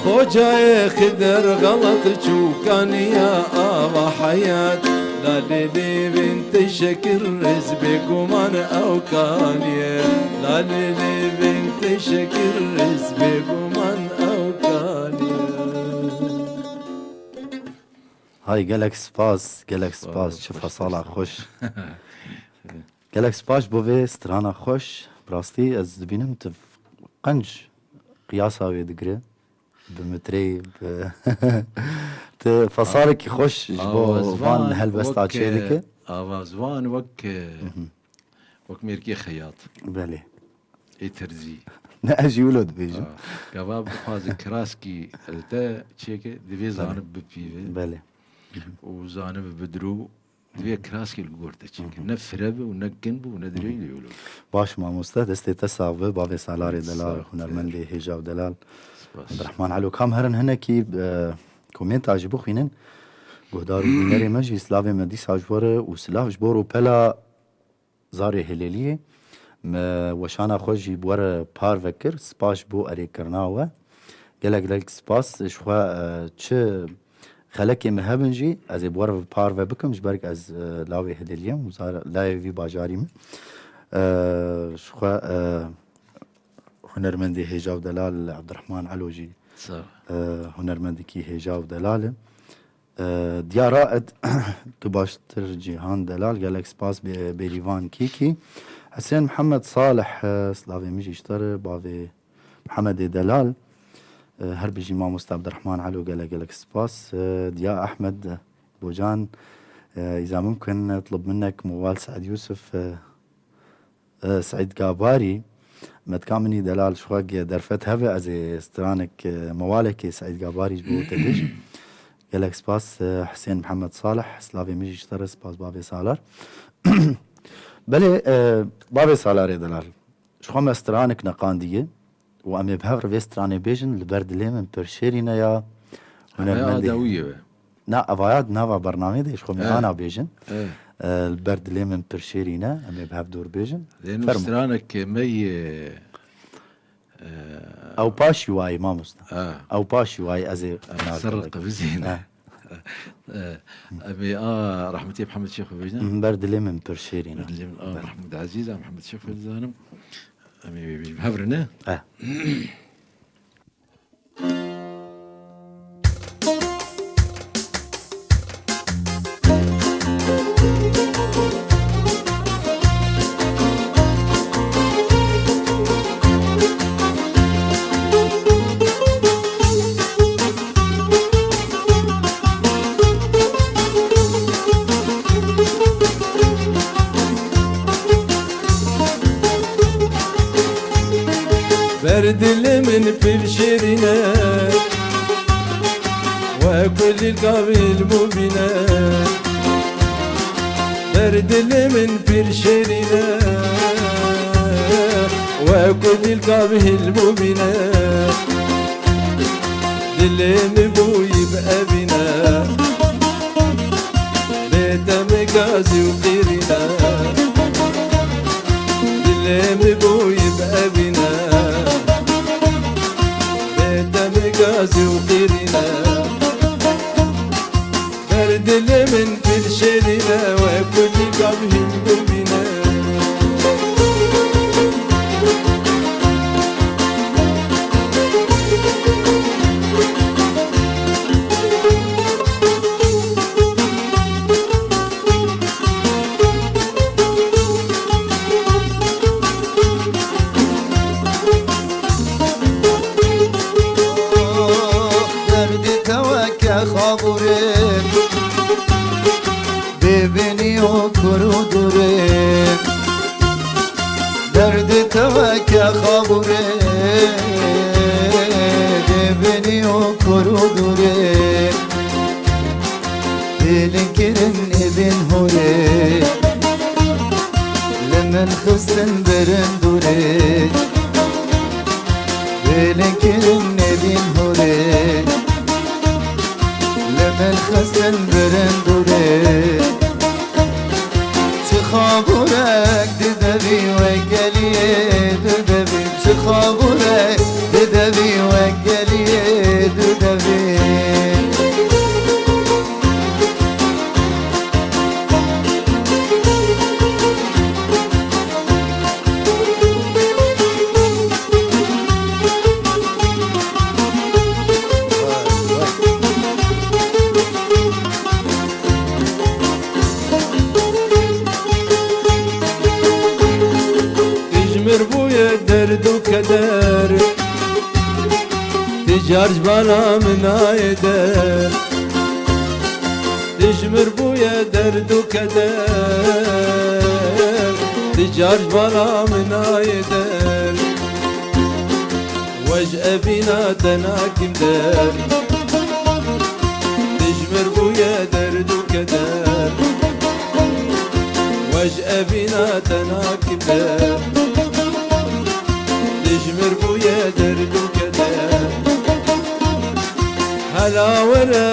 Xocayê Xidir xelet çû kaniya ava heyat. Lalê lêvên te şekir rêz bêguman ew kaniye. Lalê lêvên te şekir rêz bêguman ew kaniye. Hay gelek spas, gelek spas, çi fesala xweş. Gelek spas bo vê strana xweş. Bi rastî ez dibînim tu qenc qiyasa wê digire. Bi mitreyê, bi tu fesalekî xweş ji bo van helbesta çêdike. Ava ziwan wek, e, wek mêrkê xeyat. Belê. Ê terzî. Ne, ez jî wilo dibêjim. Ha. Gava bixwaze kiraskî li te çêke, divê zanib bipîve. Belê. Û zanib bidiro, divê kiraskî li gor te çêke. Ne fireb û ne kin bû û ne dirêj de wilo. Baş mamoste, destê te sax be, bavê Salarê delal, hunermendê hêja û delal. Spas. Abdurrahman Elo, kam herin hinekî, e, komenta jî bixwînin. Guhdar û bînerê me jî silavê me dîsa ji we re û silav ji bo rûpela Zarê Hilêliyê. Me weşana xwe jî bi we re parve kir. Spas ji bo erêkirina we. Gelek gelek spas. Ji xwe, e, çi xelekê me hebin jî ez ê bi we re parve bikim, ji ber ku ez, e, lawê Hilêliyê yim û zar-, layê vî bajarî me. E, ji xwe, e, hunermendê hêja û delal Abdurrahman Elo jî Sağ ol. E, hunermendekî hêja û delal e. E, Diya Raed, tu baştir Cîhan Delal, gelek spas bê-, Bêrîvan Kîkî. Husên Mihemed Salih, e, slavê min jî ji te re, bavê Mihemedê Delal. E, her bijî mamoste Abdurrahman Elo, gelek gelek spas. E, Diya Ahmed Bocan, e, îza mumkin, e, tlib minnek mowal Seid Yusuf, e, e, Seid Gabarî, metka min î delal ji xwe ge derfet hebe, ez ê stranek, e, mewalekê Seid Gabarî ji bo te bêjim. Gelek spas, e, Husên Mihemed Salih, slavê min jî ji te re, spas bavê Salar. Belê, e, bavê Salarê delal, ji xwe me stranek neqandiye û em ê bi hev re vê stranê bêjin, li ber dilê min pir şêrîn e ya Heme hunermendê. Adawiyê be. Na, evaya di nava bernameyê de ji xwe He. Mîhana bêjin. He. E, li ber dilê min pir şêrîn e, em ê bi hev dor bêjin. Lê Fermo. Nû stranek me yê, e, Ew paşî wayî mamoste. Ha. Ew paşî wayî ez ê Em ser qivizîne. Ha. E, em ê a rahmetî Mihemed Şêx bêjin. Hı, ber dilê min pir şêrîn e. Ber dilê min a Ber. Mehmûd Ezîz, a Mihemed Şêx dizanim. Em ê bêjin hev re ne? Ha. Ber dilê min pir şêrîn e, wek kulîlka bîlmûbîn e. Ber dilê min pir şêrîn e, wek kulîlka bîlmûbîn e. Dilê min bûyî bi evîn e, bê demê gazî û qîrîn e. Dilê min bûyî bi evîn e, bê demê gazî û qîrîn e. Ber dilê min pir şêrîn e, wek kulîlka bîlmûbîn e. Derdê te weke xabûrê, bêbînî û kur û dûrê. Derdê te weke xabûrê, bêbînî û kur û dûrê. Hêlin kirin êdîn hûrê, li min xistin birin dûrê. Hêlin kirin êdîn hûrê, li min xistin birin dûrê. Çi xabûrek didevî wek geliyê didevî, çi xabûrek didevî wek geliyê didevî. Tijmir bûye derd û keder, ticar ji bala min nayê der. Tijmir bûye derd û keder, ticar ji bala min nayê der. We ji evîna te nakim der. Dijmir bûye derd û keder. We ji evîna te nakim der. Dijmir bûye derd û keder. Hela were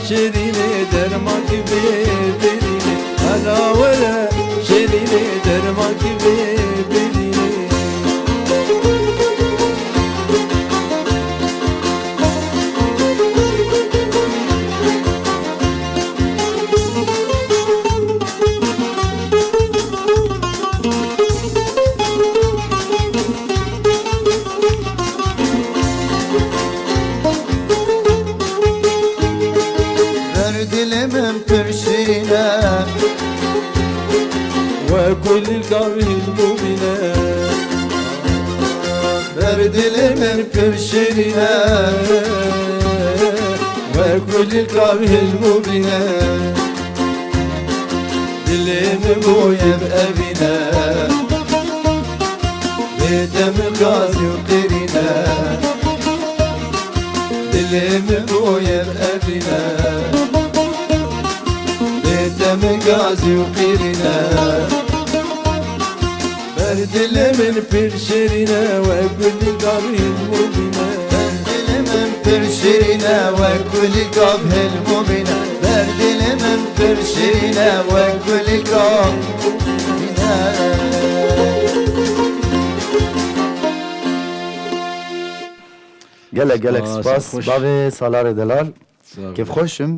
şêrînê dermankî vê birînê. Hela were şêrînê dermankî vê birînê. Şirîne, wek gulî kavhil mubîne. Dilê min boye bi evîne. Bê te min gazî û qirîne. Dilê min boye bi evîne. Bê te min gazî û qirîne. Ber dilê min pir şirîne, wek gulî gavhil mubîne. Ber dilê min pir şirîne, wek gulî gavhil mubîne. Ber dilê min pir şirîne, wek gulî gavhil mubîne. Gelek, gelek Spas, spas. Xweş. Bavê Salarê Delal. Sağ ol. Kêfxweş im.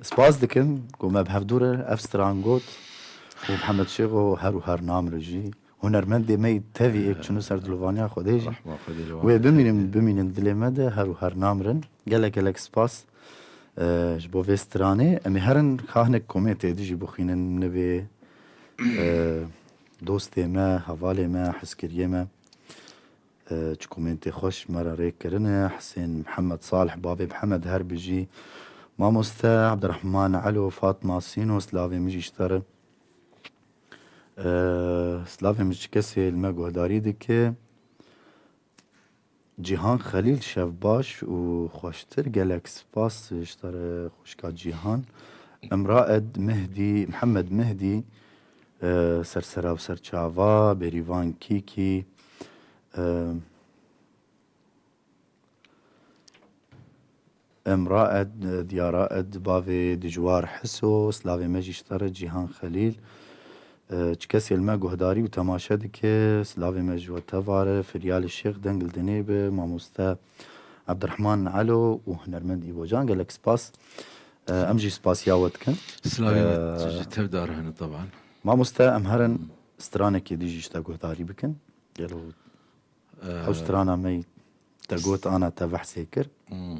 Spas dikim ku me bi hevdû re ev stran got û Mihemed Şêxo her û her namre jî hunermendê me yî tevî êk çûn û ser dilovaniya Xwedê jî. Rehma Xwedê li wan Wê bimînin, bimînin dilê me de her û her namrin. Gelek gelek spas, e, ji bo vê stranê. Em ê herin ka hinek komentê dî jî bixwînin nivê, e, dostê me, hevalê me, hezkiriyê me. E, çi komentê xweş me re rê kirine. Hisên Mihemed Salih, bavê Mihemed her bijî. Mamoste Abdurrahman Elo, Fatma Sîno, silavê min jî ji te re. E, silavê min ji kesê li me guhdarî dike. Cîhan Xelîl, şev baş û xweştir. Gelek spas ji te re xwişka Cîhan. Emraed Mehdî, Mihemed Mehdî, e, sersera û serçava, Bêrîvan Kîkî, e, Emraed, Diyaraed, bavê Dijwar Hiso, silavê me jî ji te re, Cîhan Xelîl. E, çi kesê li me guhdarî û temaşe dike, silavê me ji we tevare, Firyalê Şêx, deng li dinê be, mamoste Abdurrahman Elo û hunermend Îbocan, gelek spas. E, em jî spasiya we dikin. Silavê me E, ji tev dar hene, teban. Mamoste, em herin stranekê dî jî ji te guhdarî bikin. Gelo E, ew strana me yî te got ana te behsê kir. Hmm.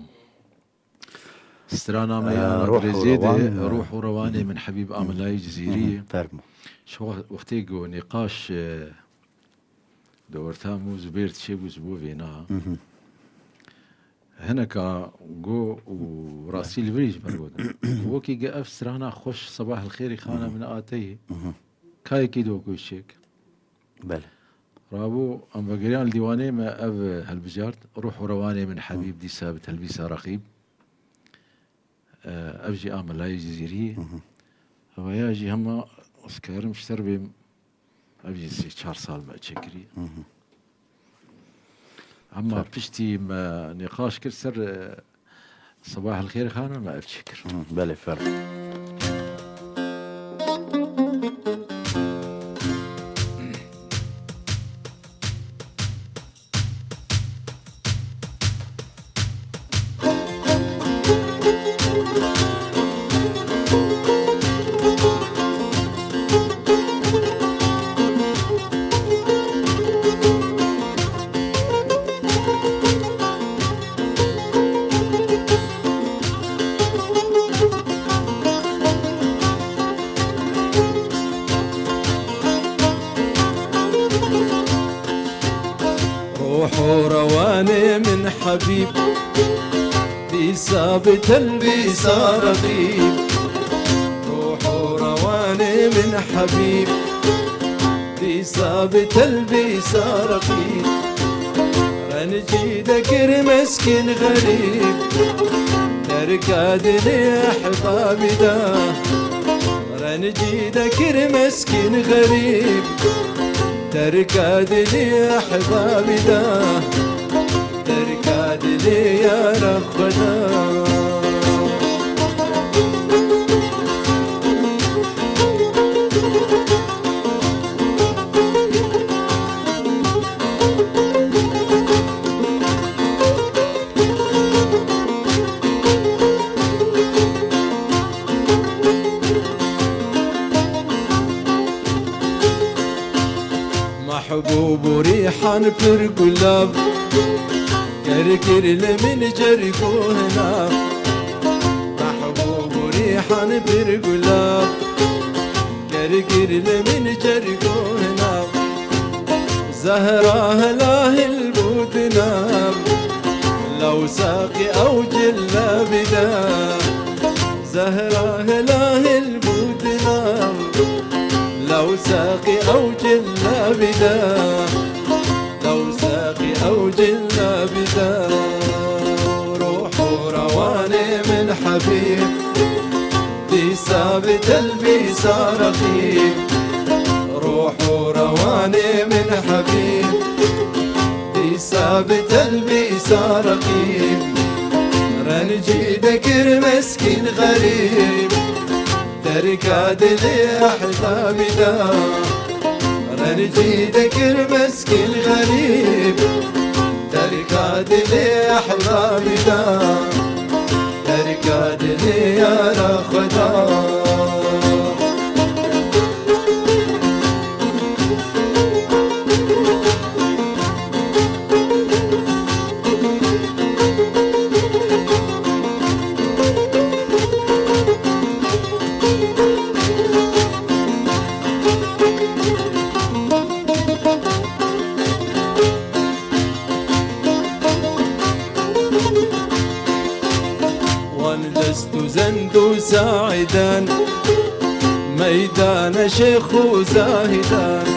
Strana me Ee, ya Ruh û Dirêjê de Rewan, e, Ruh û Rewanê Min Hebîb a Milayê Cizîrî. Hı hı, fermo. Ji wext-, wextê ku nîqaş, e, di orta min û Zubêr dişê bû ji bo vêna. Hı hı. Hineka go û rastî li vir jî me gotin. Wekî ge ev strana xweş, Sebah el Xêrî xana min ateyê. Hı hı. Kayekî do ku çêk. Belê. Rabû em vegeriyan li dîwanê me ev hilbijart, Ruh û Rewanê Min Hebîb dîsa bi telbîsa Reqîb. E, ev jî a Milayê Cizîrî. Hı hı. Ev ya jî hema ez karim ji ser bêm, ev jî sê çar sal me çêkirî. Hı hı. Hema piştî me nîqaş kir ser, e, Sebah el Xêr xana me ev çêkir. Hı, belê, fermo. Ruh û rewanê min Hebîb, dîsa bi telbîsa Reqîb. Ruh û rewanê min Hebîb, dîsa bi telbîsa Reqîb. Rencî dekir meskîn xerîb, terka dilê ehbabî da. Rencî dekir meskîn xerîb, terka dilê ehbabî da. Terka dilê yara xwe da. Mehbûb û rîhan pir gulav, ker kir li min cerg û hinav. Mehbûb û rîhan pir gulav, ker kir li min cerg û hinav. Zehra hela hilbû di nav, لو ساقي أو جلابدا، زهرة هلا هل بودنا. لو ساقي أو جلابدا، لو ساقي أو جلابدا. روح رواني من حبيب، ديسا بتلبيسا رقيب. روح رواني من حبيب، ديسا بتلبيسا رقيب. رنجي دكر مسكين غريب، تركا دلي أحبابي دا. رنجي دكر مسكين غريب، تركا دلي أحبابي دا. تركا دلي يا خدا. Wan dest û zend û saîdan, meydana şêx û zahidan.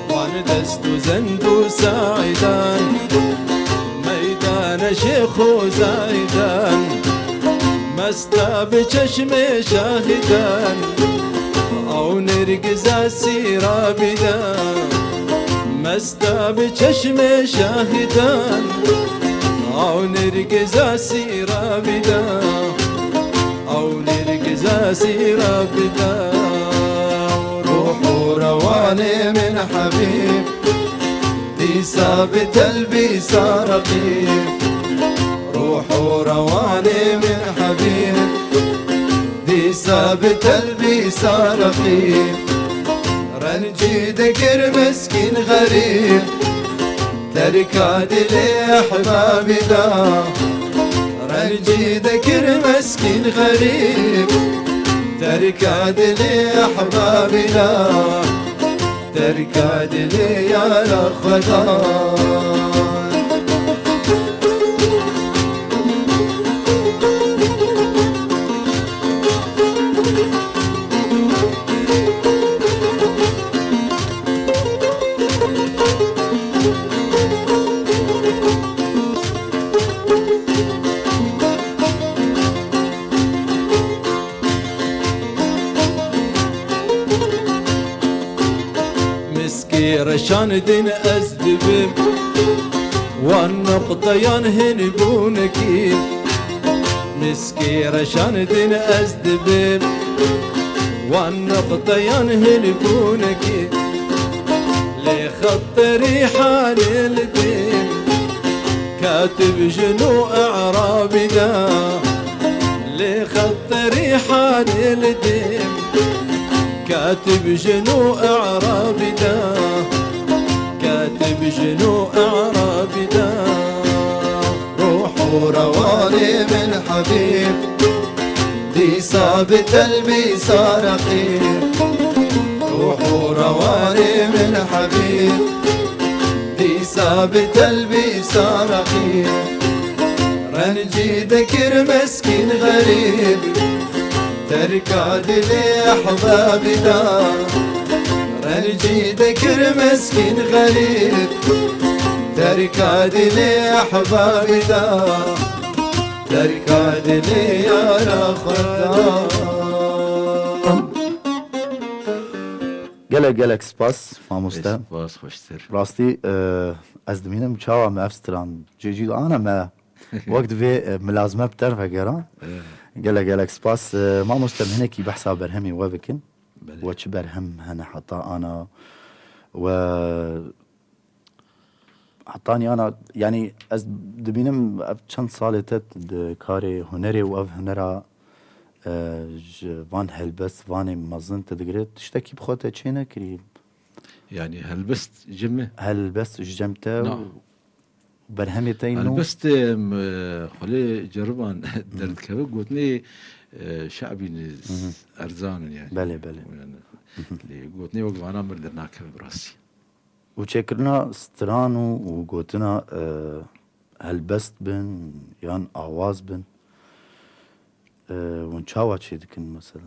Wan dest û zend û saîdan, meydana şêx û zaîdan. Mesta bi çeşmê şahidan, ew nêrgiza sîra bîda. Mesta bi çeşmê şahidan, ew nêrgiza sîra bîda. Ew nêrgiza sîra bîda. Ruh û rewanê min hebîb, dîsa bi telbîsa reqîb. Ruh û rewanê min hebîb, dîsa bi telbîsa reqîb. Rencî dikir meskîn xerîb, terka dilê ehbabî da. Rencî dikir meskîn xerîb, terka dilê ehbabî da. Terka dilê yara xwe da. Miskê reşan din ez dibim, wan nuqteyan hin bûnekî. Miskê reşan din ez dibim, wan nuqteyan hin bûnekî. Lê xeterî halê li din, katib jin û e'rabî da. Lê xeterî halê li din, katib jin û e'rabî da. Katib jin û e'rabî da. Ruh û rewanê min hebîb, dîsa bi telbîsa reqîb. Ruh û rewanê min hebîb, dîsa bi telbîsa reqîb. Rencî dikir meskîn xerîb, terka dilê ehbabî da. Rencî dikir meskîn xerîb, terka dilê ehbabî da. Terka dilê yara xwe da. Gelek gelek spas mamoste. Spas xweştir. Rastî, e, ez dimînim çawa me ev stran cêcî ana me wek divê, e, milazme bi te re vegera. Evet. Gelek gelek spas. E, mamoste, em hinekî behsa berhemê we bikin. Belê. We çi berhem hene heta ana we Hetanî ana, yanî ez dibînim ev çend salê te di karê hunerê û ev hunera, e, ji van helbest, vanê mezin te digire, tiştekî bi xwe te çê nekirî? Yanî helbest ji min? Helbest ji cem te Na. û berhemê te nû? Helbest, em, e, xwelê ceriban derdikeve gotinê, e, şe'bî ne Hı hı. erzan in yanî. Belê, belê. Yani, Hı hı. lê gotinê wek vana mir dernakeve bi rastî. Û çêkirina stran û, û gotina, e, helbest bin yan awaz bin, e, hûn çawa çêdikin mesela?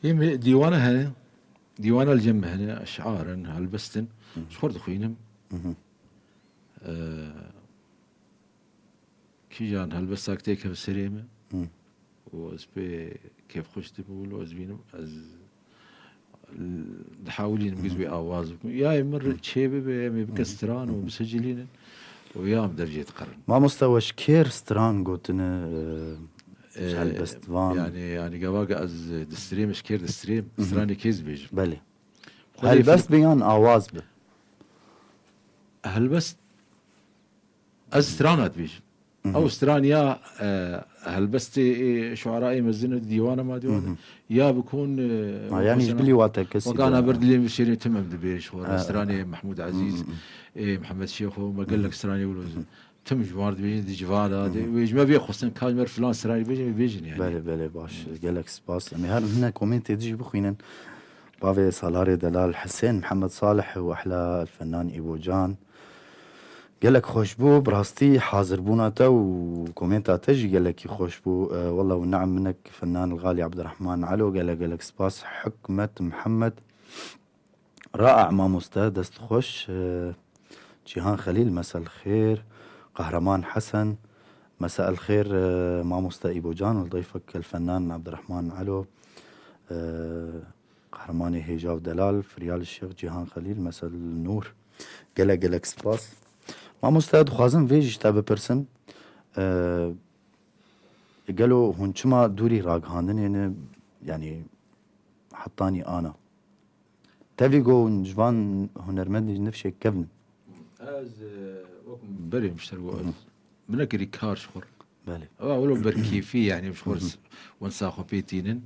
Yê me dîwana hene, dîwana li cem me hene, eş'ar in, helbest in, Hı. ji xwe dixwînim. Hı hı. E, Kîjan helbestak têkeve serê min Hı. û ez pê kêfxweş dibim wilo ez bînim, ez dihewilînim giz wê awaz bikim. Ya em min re çê bibe, em ê bikin stran û bisicilînin û ya em dev jê diqerin. Mamoste, we ji kêr stran gotine, e, ji Ee, helbestvan? Yani, yani gava ge ez distrêm, ji kêr distrêm, Hı hı. stranê kêz dibêjim. Belê. Xwedê Helbest fek- be yan awaz be? Helbest Ez strana dibêjim. Mhm. Ew stran ya, e, helbestê ê şuarayê mezin û dîwana ma dîwana. Mhm. Ya bikon, e, Ha, yani mesela, ji bilî wate kesî wekana de. Ber dilê min şêrê tim em dibêj, xwe Ha, stranê ha. Mehmûd Ezîz, Mhm. ê Mihemed Şêxo, me gelek stranê wilo tim ji wan dibêjin, di civana de. Mhm. Wê ji me bê xwestin, ka ji me filan stranê bêjin, bêjin yani. Belê, belê, baş. Gelek spas. Em ê her hine komêntê dijî bixwînin. Bavê Salarê Delal, Hisên Mihemed Salih û ehla el-Fennan Îbo Can. Gelek xweş bû, bi rastî hazirbûna te û komênta te jî gelekî xweş bû. E, wela û neam minek Fennan el-Xalî Abdurrahman Elo, gelek gelek spas. Hikmet Mihemed, Ra'a mamoste, dest xweş. E, Cîhan Xelîl, mesel xêr. Qehreman Hesen, mesel xêr, e, mamoste Îbo Can, li dayfek el-Fennan Abdurrahman Elo. E, Qehremanê hêja û delal, Firyal Şêx, Cîhan Xelîl, Mesel Nûr. Gelek gelek spas. Mamoste, dixwazim vê jî ji te bipirsim. Eee, gelo hûn çima dûrî ragihandinê ne, yanî hetanî ana? Tevî go hûn ji van hunermendên nifşê kevin. Ez, e, wek berê min ji te re got, Hı hı. ez, min nekirî kar ji xwe re. Belê. Ew wilo berkêfî, yani, ji xwe re Hı hı. s-, wensa xwe pê tînin.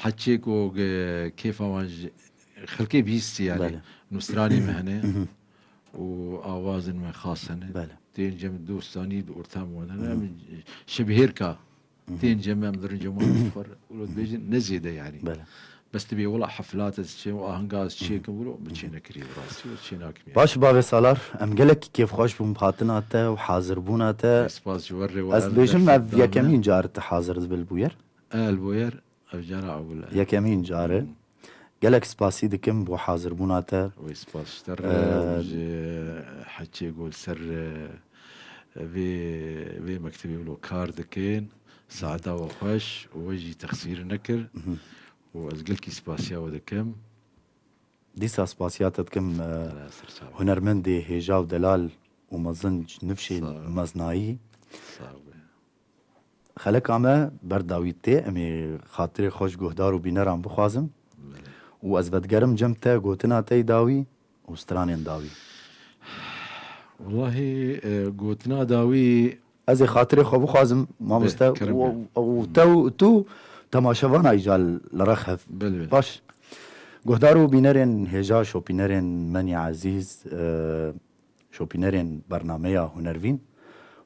Heçê ku ge-, kêfa wan ji xelkê bihîstî, yani, Belê. nûstranê me hene Hı hı. û awazên me xas hene. Belê. Tên cem dostanî di ortam wan hene. Hı hı. Em şibhêrka Hı hı. Tên cem em dirin cem wan xwe re. Wilo Hı hı. dibêjin ne zêde, yani. Belê. Bes dibê wela heflat ez çêm û ahenga ez Hı hı. çêkim wilo, min Hı hı. çênekirî bi rastî û çênakim yani. Baş bavê Salar, em gelekî kêfxweş bûn bi hatina te û hazirbûna te. Spas ji we re. Ez dibêjim ev yekemîn car te hazir dibe li Bûyer. E, li Bûyer, ev cara ewil e. Yekemîn car e. Hmm. Gelek spasî dikim bo hazirbûna te. Wê spas ji te re Ee, û ji heçê ku li ser, e, vê, vê mektebê wilo kar dikin. Saeta we xweş û we jî texsîr nekir. Mhm. Û ez gelkî spasiya we dikim. Dîsa spasiya te dikim, e, Ala ser çav. Hunermendê hêja û delal û mezin ji nifşên Sağ ol. meznayî. Sağ ol. Xeleka me ber dawî tê, em ê xatirê xwe ji guhdar û bîneran bixwazim. Belê. Û ez vedigerim cem te gotina te yê dawî û stranên dawî. Wellahî, e, gotina dawî Ez ê xatirê xwe bixwazim, mamoste, Bê, kerem û, be. û te û tu temaşevana îca li rex hev. Belê, belê. Baş. Guhdar û bînerên hêja, şopînerên menî ezîz, e, şopînerên bernameya Hunervîn.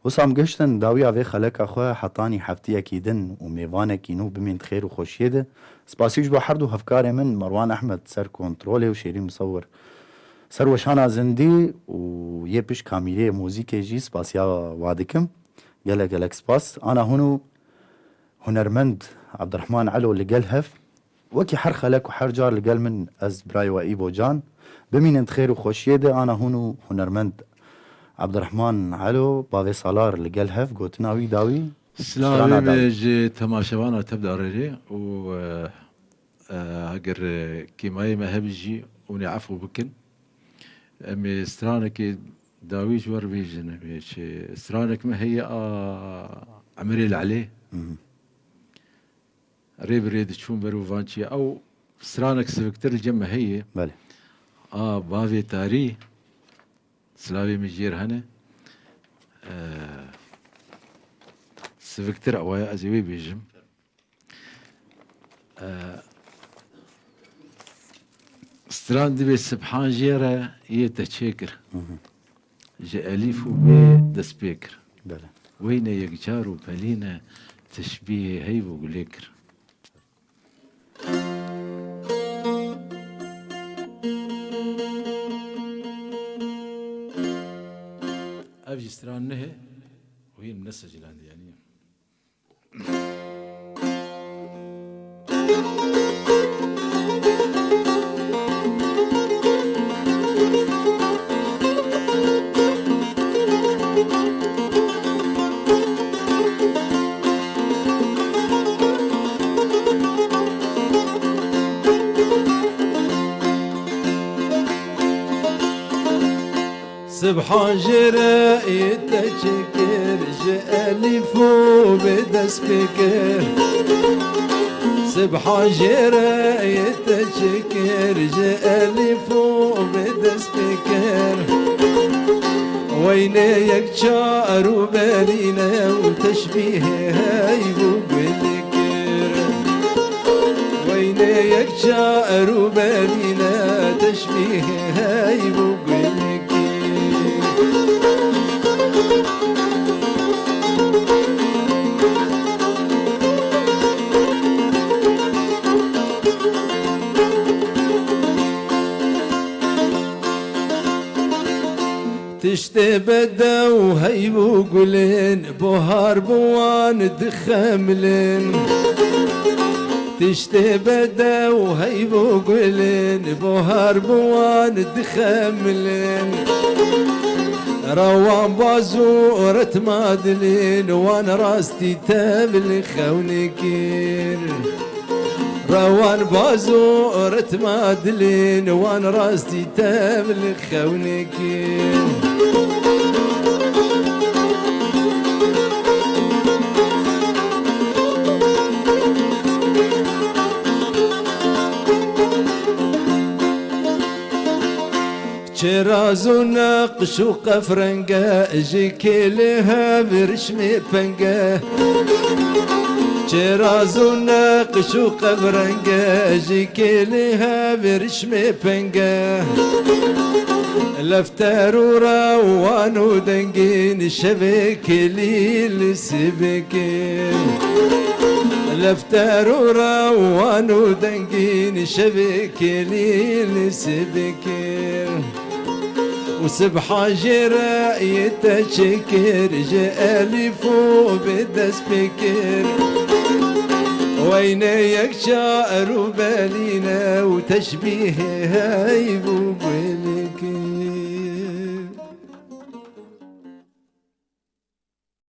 Wisa em gihiştin dawiya vê xeleka xwe, hetanî heftiyekî din û mêvanekî nû bimîn di xêr û xweşiyê de. Spasî ji bo her du hevkarê min, Merwan Ehmed ser kontrolê û Şêrîn Misewir ser weşana zindî û yê pişt kamîrê muzîkê jî spasiya wa dikim. Gelek gelek spas. Ana hûn û hunermend Abdurrahman Elo li gel hev. Wekî her xelek û her car li gel min ez birayê we Îbo Can. Bimînin di xêr û xweşiyê de, ana hûn û hunermend Abdurrahman Elo, bavê Salar li gel hev, gotina wî dawî, Silavê strana me dawî. Ji temaşevana tev de arêrê û, e, e, heger, e, kêmayê me hebe jî hûn ê efû bikin. Em ê stranekê dawî ji we re bêjin. Em ê çi, stranek me heye a Emirê Lelê. Hı hı. Rê bi rê diçûn ber û van çi. Ew stranek siviktir li cem me heye. Belê. A bavê tarî, silavê min jêr hene. Ee, siviktir ew e, ez ê wê bêjim. Ee, stran dibê Sibhan jê re yê te çêkir. Hı hı. Ji elîf û bê dest pê kir. Belê. Weyne yekcar û pelîne teşbîhê heyv û gulê kir. Ev jî stran nihe. Secilendi yani. Sibhan jê re yê te çêkir, ji elîf û bê dest pê kir. Sibhan jê re yê te çêkir, ji elîf û bê dest pê kir. Weynê yek çar û berîne û teşbîhê heyv û gul kir. Weynê yek çar û berîne teşbîhê heyv û gul kir. Tiştê bedew heyv û gulên, bohar bi wan dixemilin. Tiştê bedew heyv û gulên, bohar bi wan dixemilin. Rewan baz û retma dilên, wan rastî tevlî xewnê kir. Rewan baz û ritma dilên, wan rastî tevlî xewnê kir. Çêraz û neqş û qefrenge, ji kêlê hev rişmê penge. Çêraz û neqş û qefrenge, ji kêlê hev rişmê penge. Lefter û rewan û dengên, şevê kêlî li sibê kir. Lefter û rewan û dengên, şevê kêlî li sibê kir. Û sibha jê re yê te çêkir, ji elîf û bê dest pê kir. Weynê yek çar û berîne û teşbîhê heyv û